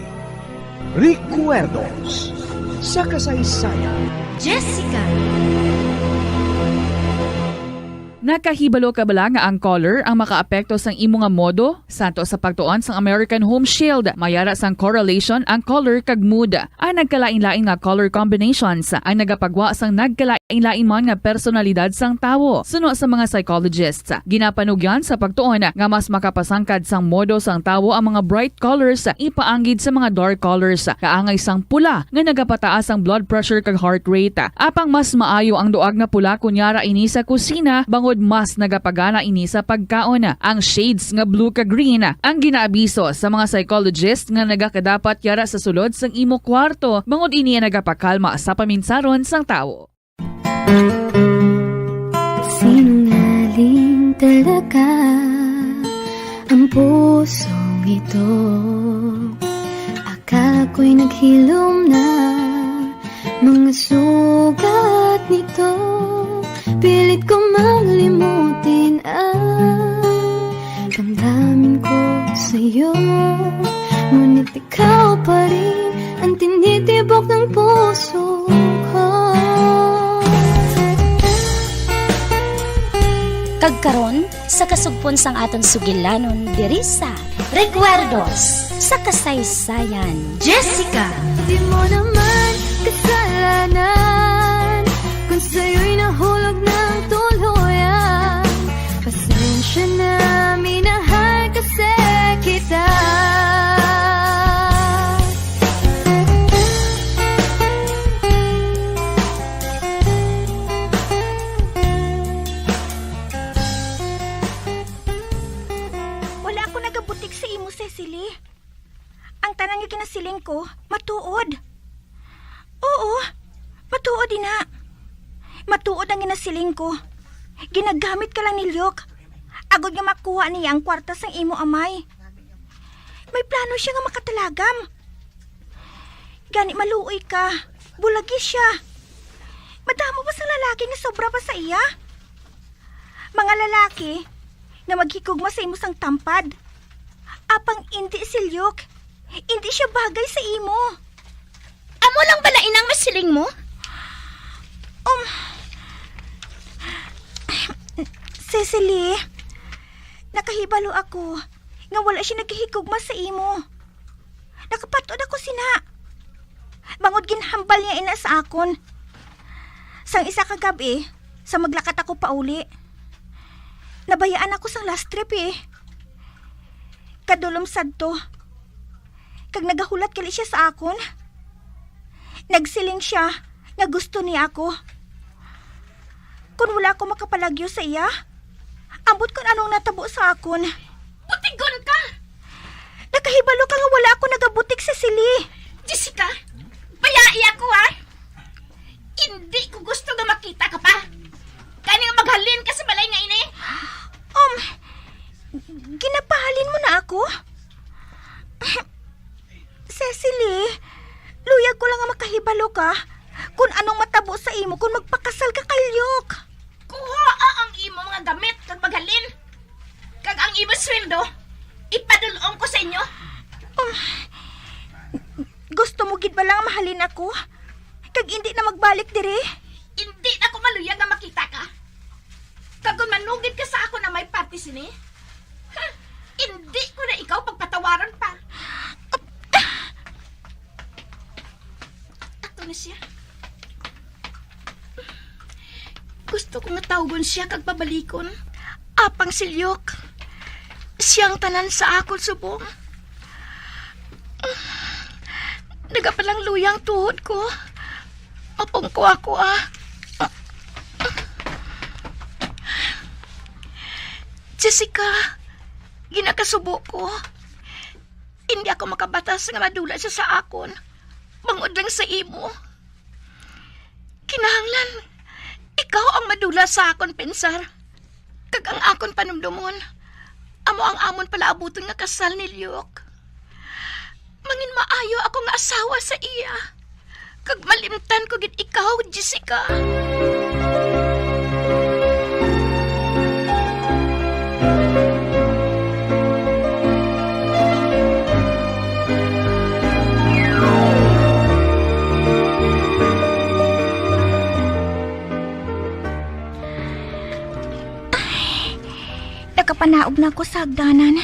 Recuerdos sa kasaysayan. Jessica. Nakahibalo ka bala nga ang color ang makaapekto sang imo nga modo? Santo sa pagtuon sang American Home Shield, may ara sang correlation ang color kag mood. Ang nagkalain-lain nga color combinations ang nagapagwa sang nagkalain lain-lain man nga personalidad sang tawo. Suno sa mga psychologists, ginapanugyan sa pagtuon nga mas makapasangkad sang modo sang tawo ang mga bright colors ipaanggid sa mga dark colors, kaangay sang pula nga nagapataas ang blood pressure kag heart rate. Apang mas maayo ang duag nga pula kon yara ini sa kusina, bangod mas nagapagana ini sa pagkaon. Ang shades nga blue kag green ang ginaabiso sa mga psychologist nga nagakadapat yara sa sulod sang imo kwarto, bangod ini ang nagapakalma sa paminsaron sang tawo. Sinungaling talaga ang pusong ito. Akala ko'y naghilom na mga sugat nito. Pilit ko mang limutin ang damdamin ko sa'yo. Ngunit ikaw pa rin ang tinitibok ng puso ko. Kag karon, sa kasugpon sang aton sugilanon diri sa Recuerdos sa Kasaysayan, Jessica. Di mo naman kasalanan kung sa'yo'y nahulog ng tuluyan. Pasensya na, minahal kasi kita. Wala ako nagabutig sa imo, Cecily. Ang tanan nga ginasiling ko, matuod. Oo, matuod ina. Matuod ang ginasiling ko. Ginagamit ka lang ni Luke agod nga makuha niya ang kwarta sang imo amay. May plano siya nga makatalagam. Gani maluoy ka, bulagi siya. Madamo pa sang lalaki nga sobra pa sa iya. Mga lalaki nga maghigugma sa imo sang tampad. Apang indi si Luke, indi siya bagay sa imo. Amo lang bala inang masiling mo? Um, Cecily, nakahibalo ako nga wala siya naghihigugma sa imo. Nakapatud ako sina. Bangod ginhambal niya ina sa akon. Sang isa ka gab-i, sa maglakat ako pauli, nabayaan ako sang last trip eh. Kadulom sadto. Kag nagahulat gali siya sa akon. Nagsiling siya nga gusto niya ako. Kon wala ako makapalagyo sa iya, ambot kon anong natabo sa akon. Butigon ka! Nakahibalo ka nga wala ako nagabutig, Cecily. Jessica, bayai ako, ha? Indi ko gusto nga makita ka pa. Kani nga maghalin ka sa balay nga ini. Um, ginapahalin mo na ako? Cecily, luyag ko lang nga makahibalo ka kung anong matabo sa imo kung magpakasal ka kay Luke. Kuhaa ang imo mga gamit kag maghalin. Kag ang imo sweldo, ipadul-ong ko sa inyo. Um, gusto mo gid ba lang mahalin ako? Kag indi na magbalik diri? Indi na ko maluyag nga makita ka. Kag kon manugid ka sa akon amay parte sini, ha, indi ko na ikaw pagpatawaron pa. Ato na siya. Gusto ko nga tawgon siya kag pabalikon. Apang si Luke, siya ang tanan sa akon subong. Nagapalangluyang tuhod ko. Mapungko ako, ah. Jessica, ginakasubo ko. Hindi ako makabatas nga madula siya sa akon. Bangod lang sa imo. Kinahanglan, ikaw ang madula sa akon pensar. Kag ang akon panumdomon, amo ang amon palaabuton nga kasal ni Luke. Mangin maayo ako nga asawa sa iya. Kag malimtan ko gid ikaw, Jessica. Ay, nakapanaog na ako sa hagdanan.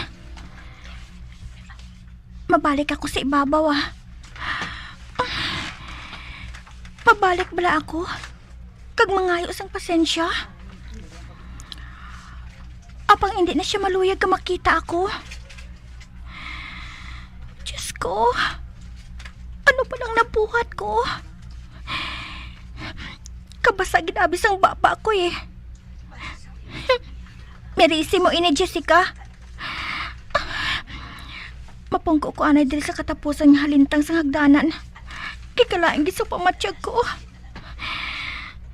Mabalik ako sa ibabaw, ah. Mabalik bala ako? kag mangayo sang pasensya. Apang indi na sia maluyag nga makita ako. Diyos ko, ano pa lang nabuhat ko? Kabasa gid abi sang baba ko, eh. Merisi mo ini, Jessica. Mapungko ko anay diri sa katapusan nga halintang sang hagdanan. Kay kalain gid sa pamatyag ko.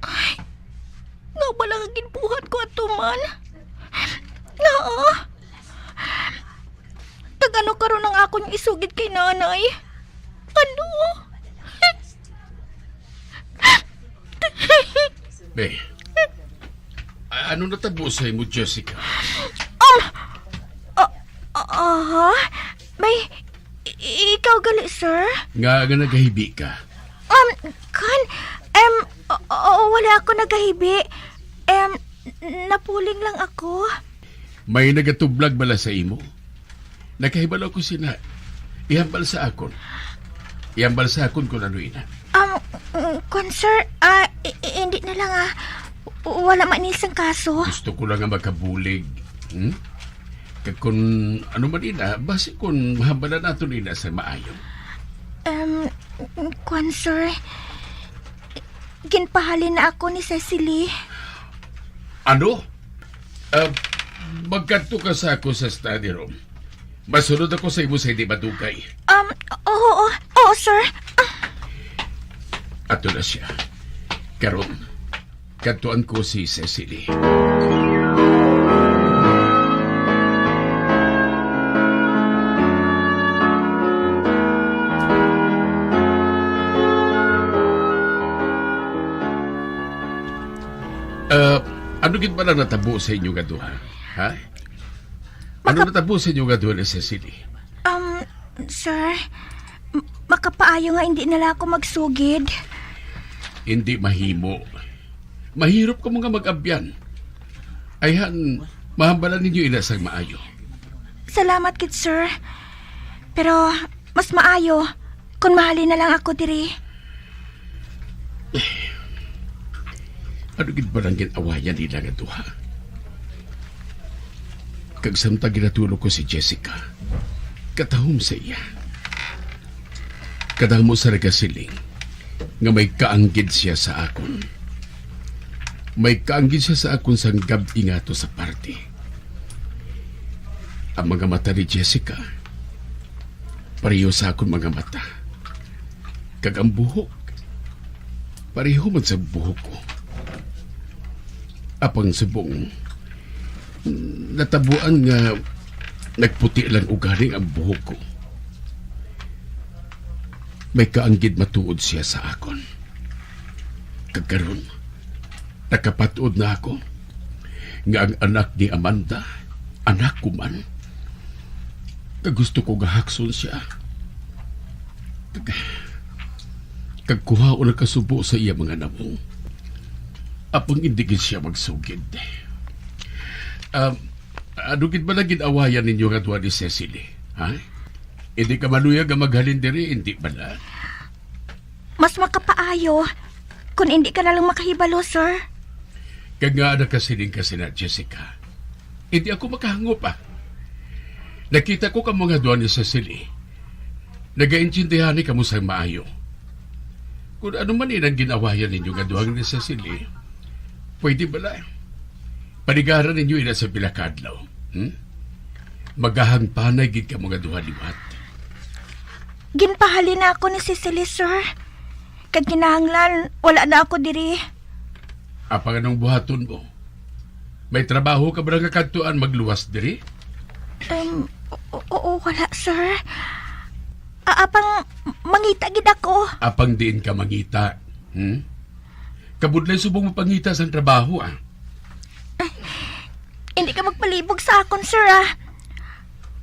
Ay, nga bala nga ginbuhat ko ato man? Ngaa? Kag ano karon ang akon isugid kay nanay? Ano? Be, a- ano natabo sa imo, Jessica? Um, ah, ah, may, i- ikaw gali, sir? Nga nga nagahibi ka? Um, kan, em, o- o- wala ako nagahibi. Em, napuling lang ako. May nagatublag bala sa imo? Nakahibalo ko sina. Ihambal sa akon. Ihambal sa akon kung ano ina. Um, mm, kwan, sir, ah, i- i- hindi na lang, ah. W- Wala man ni sang kaso. Gusto ko lang nga makabulig. Hmm? Kag kung ano man ina, basi kung mahambalan nato nila sa maayo. Um, kwan, sir. Ginpahalin na ako ni Cecily. Ano? Ah, magkadto ka sa ako sa study room. Masunod ako sa imo sa hindi madugay. Um, oo, oo, sir. Ah, Ato na siya. Karon, kadtuan ko si Cecily. Ah, ano gid ba na natabo sa inyo nga duha? Ha? Ano Maka- natabo sa inyo nga duha ni Cecily? Um, sir, m- makapaayo nga hindi na lang ako magsugid. Hindi mahimo. Mahirap ka mga mag-abyan. Ayhan, mahambalan ninyo ina sang maayo. Salamat gid, sir. Pero mas maayo kung mahalin na lang ako diri. Ano gid ba lang ginawayan nila nga duha? Kag samtang ginatulog ko si Jessica, katahom sa iya. Kadamo sa nagasiling nga may kaanggid siya sa akon. May kaanggid siya sa akon sang gab-i nga to sa party. Ang mga mata ni Jessica, pareho sa akon mga mata. Kag ang buhok, pareho man sa buhok ko. Apang subong, natabuan nga nagputi lang ugaling ang buhok ko. May kaanggid matuod siya sa akon. Kag karon, nakapat-od na ako nga ang anak ni Amanda, anak ko man. Kag gusto ko nga hakson siya. Kag, kag kuhaon ang kasubo sa iya mga nawong. Apang hindi gid siya magsugid. Um, ano gid ba na ginawayan ninyo nga duha ni Cecily? Ha? Hindi ka maluyag nga maghalin diri, hindi ba na? Mas makapaayo kung hindi ka na lang makahibalo, sir. Kag nga nagkasiling ka sina Jessica. Hindi ako makahangop, ah. Nakita ko kamo nga duha ni Cecily. Nagaintindihan ni kamo sang maayo. Kung ano man inang ginawayan ninyo nga duha ni Cecily, pwede bala? Paligaran ninyo ina sa pila ka adlaw. Hmm? Magahangpanay gid kamo nga duha liwat. Ginpahalin na ako ni Cecily, sir. Kag kinahanglan, wala na ako diri. Apang anong buhaton mo? May trabaho ka ba nga kadtuan magluwas diri? Um, o- o- oo, wala, sir. A- apang mangita gid ako. Apang diin ka mangita? Hmm? Kabudlay subong mapangita sang trabaho, ah. Hindi ka magpalibog sa akon, sir, ah.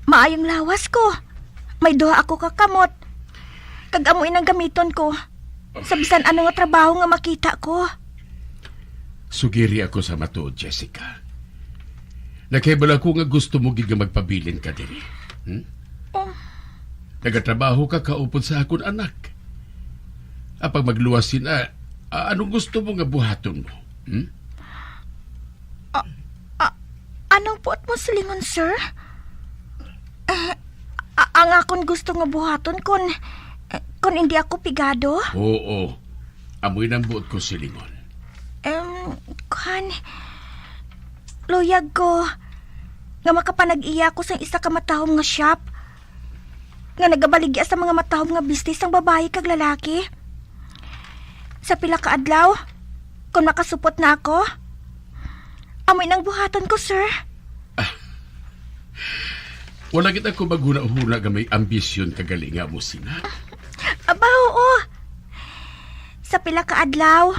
Maayong lawas ko. May duha ako ka kamot. Kag amo inang gamiton ko. Sa bisan ano nga trabaho nga makita ko. Sugiri ako sa matuod, Jessica. Nakahibalo ko nga gusto mo gid nga magpabilin ka diri. Hmm? Oh. Nagatrabaho ka kaupod sa akon anak. Apang magluwas sina, Ah, anong gusto mo nga buhaton mo? Hmm? Ah, ah, anong buot mo silingon, sir? Eh, a- ang akon gusto nga buhaton kon, eh, kon hindi ako pigado? Oo. Amoy nang buot ko silingon. Em, kuan, luyag ko nga makapanag-iya ako sang isa ka matahom nga shop nga nagabaligya sa mga matahom nga bisnis sang babayi kag lalaki. Sa pila ka adlaw, kung makasupot na ako, amoy nang buhaton ko, sir. Wala kita ko maghuna-huna nga may ambisyon ka gali nga amo sina. Aba, oo. Sa pila ka adlaw,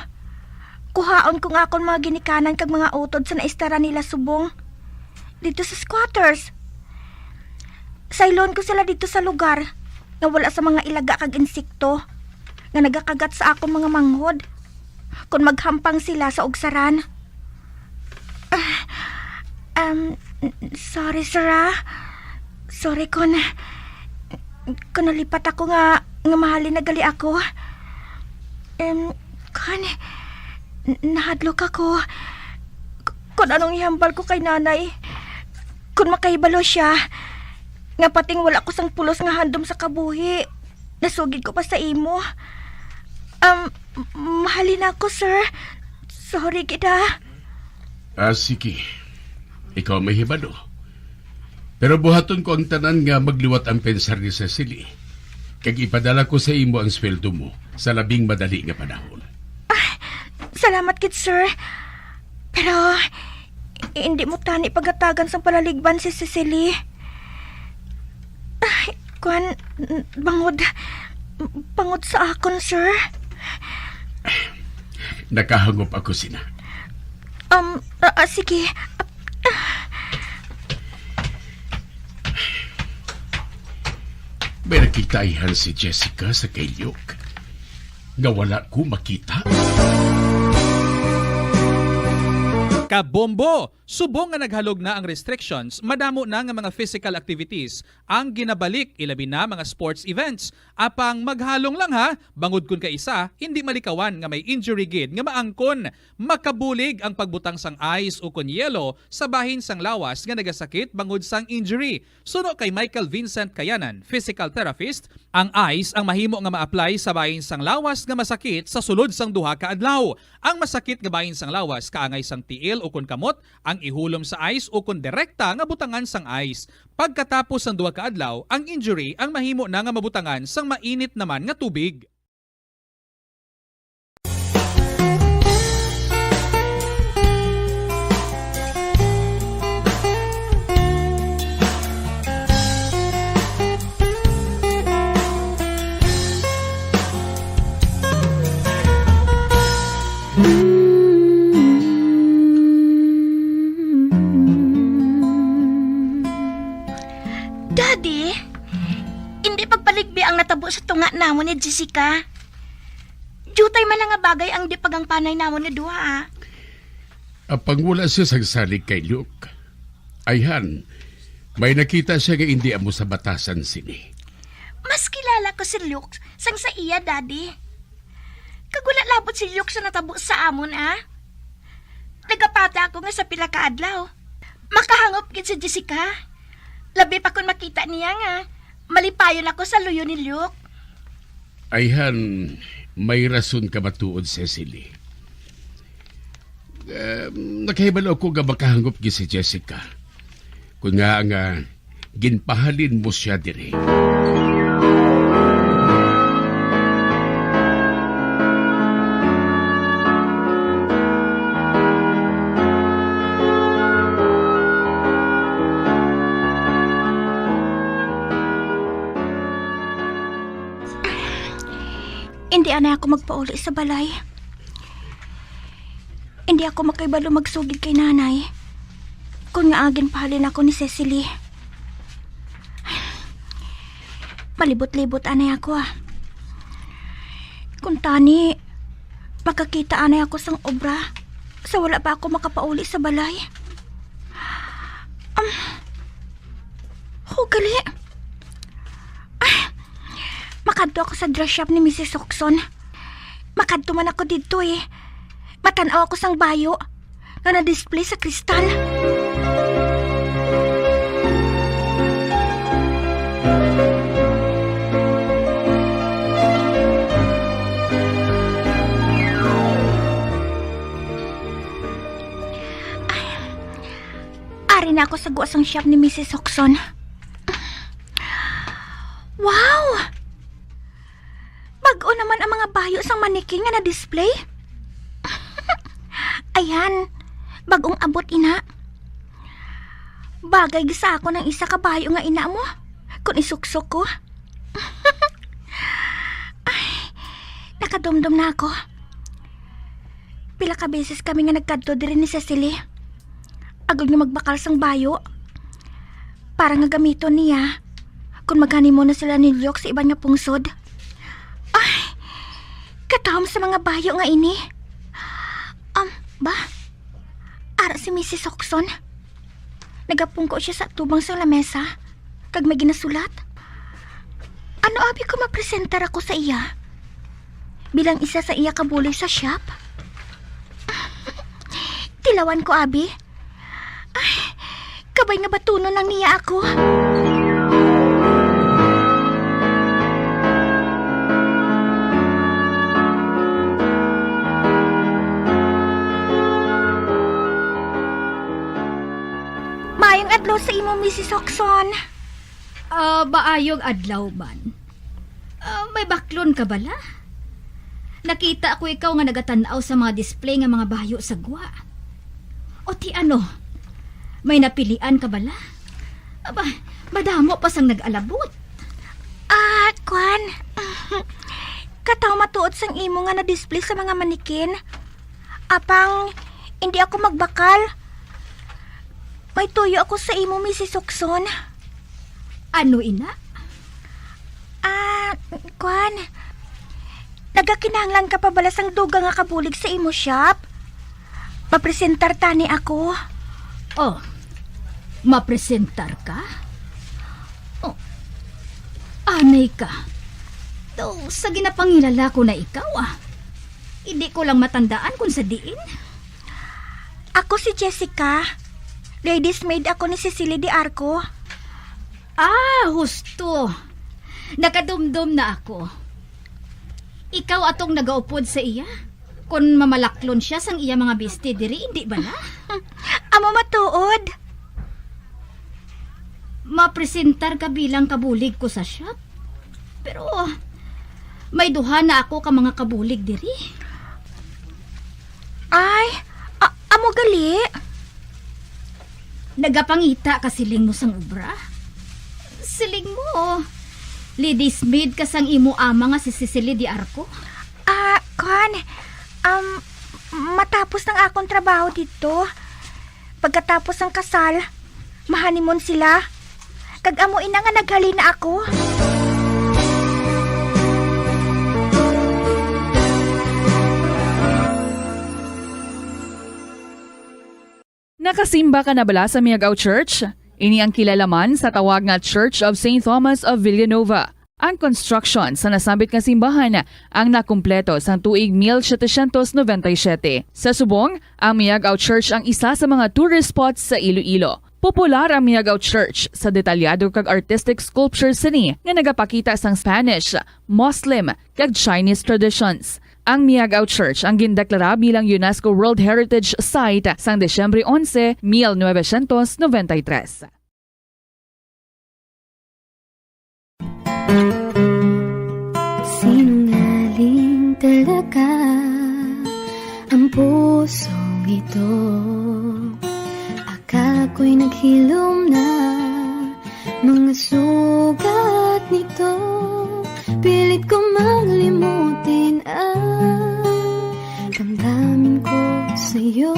kuhaon ko nga akon mga ginikanan kag mga utod sa naistara nila subong dito sa squatters. Saylon ko sila dito sa lugar nga wala sa mga ilaga kag insekto nga nagakagat sa akon mga manghod kon maghampang sila sa ugsaran. Ah, um, sorry, sir, ah. Sorry kon, kon nalipat ako nga, nga mahalin na gali ako. Em, kon, n- nahadlok ako. K- kon anong ihambal ko kay nanay. Kon makahibalo siya, nga pating wala ko sang pulos nga handom sa kabuhi, nasugid ko pa sa imo. Um, m- mahalin ako, sir. Sorry gid, ah. Ah, sige. Ikaw may hibalo. Pero buhaton ko ang tanan nga magliwat ang pensar ni Cecily. Kag ipadala ko sa imo ang sweldo mo sa labing madali nga panahon. Salamat gid, sir. Pero hindi mo tani pagatagan sang palaligban si Cecily. Ay, kwan, bangod, bangod sa akon, sir. Nakahangop ako sina. Um, ah, ah, sige. May nakita ayhan si Jessica sa kay Luke nga wala ko makita. Kabombo! Subong nga naghalog na ang restrictions, madamo na nga mga physical activities ang ginabalik, ilabi na mga sports events. Apang maghalong lang ha, bangod kun kaisa, hindi malikawan nga may injury gid nga maangkon. Makabulig ang pagbutang sang ice ukon yelo sa bahin sang lawas nga nagasakit bangod sang injury. Suno kay Michael Vincent Kayanan, physical therapist, ang ice ang mahimo nga ma-apply sa bahin sang lawas nga masakit sa sulod sang duha ka adlaw. Ang masakit nga bahin sang lawas kaangay sang tiil ukon kamot ang ihulom sa ice ukon direkta nga butangan sang ice. Pagkatapos sang duha ka adlaw, ang injury ang mahimo na nga mabutangan sang mainit naman nga tubig. Daddy, hindi pagpaligbi ang natabo sa tunga namon ni Jessica. Diutay man lang nga bagay ang di pagangpanay namon nga duha, ah. Apang wala siya sagsalig kay Luke. Ayhan, may nakita siya nga indi amo sa batasan sini. Mas kilala ko si Luke sang sa iya, Daddy. Kag wala labot si Luke sa natabo sa amon, ah. Nagapata ako nga sa pila ka adlaw, makahangop gid si Jessica. Labi pa kon makita niya nga malipayon ako sa luyo ni Luke. Ayhan, may rason ka matuod, Cecily. Um, nakahibalo ako nga makahangop gid si Jessica. Kung nga nga ginpahalin mo siya diri. Hindi anay ako magpauli sa balay. Hindi ako makahibalo magsugid kay nanay. Kung nga agin pahalin ako ni Cecily. Malibot-libot anay ako, ah. Kung tani, makakita anay ako sang obra sa wala pa ako makapauli sa balay. Um, oh, gali. Ah, makadto ako sa dress shop ni Missus Hoxon. Makadto man ako didto, eh. Matan-aw ako sang bayo nga na-display sa kristal. Ay, ari na ako sa gwa sang shop ni Missus Hoxon. Wow! Bag-o naman ang mga bayo sang manikin nga na-display. Ayan, bag-ong abot ina. Bagay gid sa akon ang isa ka bayo nga ina mo, kon isuksok ko. Ay, nakadumdom na ako. Pila ka beses kami nga nagkadto diri ni Cecily, agod nga magbakal sang bayo, para nga gamiton niya kon mag-honeymoon na sila ni Lyok sa iban nga pungsod. Ay, katahom sa mga bayo nga ini. Um, ba? Ara si Missus Hoxon. Nagapungko siya sa tubang sang lamesa, kag may ginasulat. Ano abi kung mapresentar ako sa iya bilang isa sa iya kabulig sa shop? Tilawan ko abi. Ay, kabay nga batunon lang niya ako. Maayong adlaw sa imo, Missus Hoxon. Ah, maayong adlaw man. Ah, may baklon ka bala? Nakita ko ikaw nga nagatan-aw sa mga display nga mga bayo sa gwa. O ti ano? May napilian ka bala? Aba, madamo pa sang nag-alabot. Ah, kwan. Kataw matuod sang imo nga na-display sa mga manikin. Apang, hindi ako magbakal. May tuyo ako sa imo, Missus Hoxon. Ano ina? Ah, kwan. Nagakinahanglan ka pa bala sang dugang nga kabulig sa imo shop? Mapresentar tani ako. Oh, mapresentar ka? Oh, anay ka. Daw sa ginapangilala ko na ikaw, ah. Hindi ko lang matandaan kung sa diin. Ako si Jessica. Ladies maid ako ni Cecily de Arco. Ah, husto. Nakadumdom na ako. Ikaw atong nagaupod sa iya? Kon mamalaklon siya sang iya mga bisti diri, indi bala? Amo matuod. Mapresentar ka bilang kabulig ko sa shop. Pero may duha na ako ka mga kabulig diri. Ay, a-, amo gali. Nagapangita ka siling mo sang obra? Siling mo, ladies maid ka sang imo ama nga si Cecily de Arco? Ah, kwan, um, matapos ang akon trabaho didto, pagkatapos sang kasal, mahanimon sila. Kag amo ina nga naghalin na ako. Nakasimba ka na bala sa Miagao Church? Ini ang kilala man sa tawag nga Church of Saint Thomas of Villanova. Ang construction sa nasambit nga simbahan ang nakumpleto sang tuig mil setecientos noventa y siete. Sa subong, ang Miagao Church ang isa sa mga tourist spots sa Iloilo. Popular ang Miagao Church sa detalyado kag artistic sculpture sini nga nagapakita sang Spanish, Muslim, kag Chinese traditions. Ang Miagao Church ang gindeklara bilang UNESCO World Heritage Site sang Disyembre onse, mil novecientos noventa y tres. Sinungaling talaga ang pusong ito. Akala ko'y naghilom na mga sugat nito. Pilit ko mang limutin ang damdamin ko sa'yo.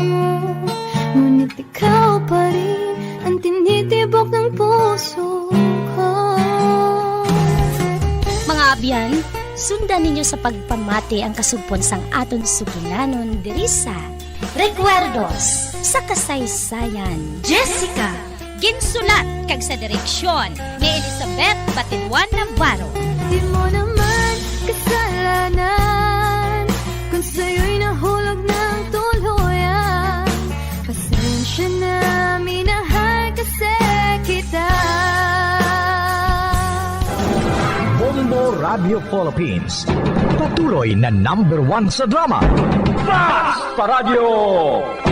Ngunit ikaw pa rin ang tinitibok ng puso ko. Mga abyan, sundan ninyo sa pagpamati ang kasugpon sang aton sugilanon diri sa Recuerdos sa Kasaysayan. Jessica, ginsulat kag sa direksyon ni Elizabeth Batiduan Navarro. Di mo naman kasalanan, Radyo Philippines, patuloy na number one sa drama. Basta Radyo!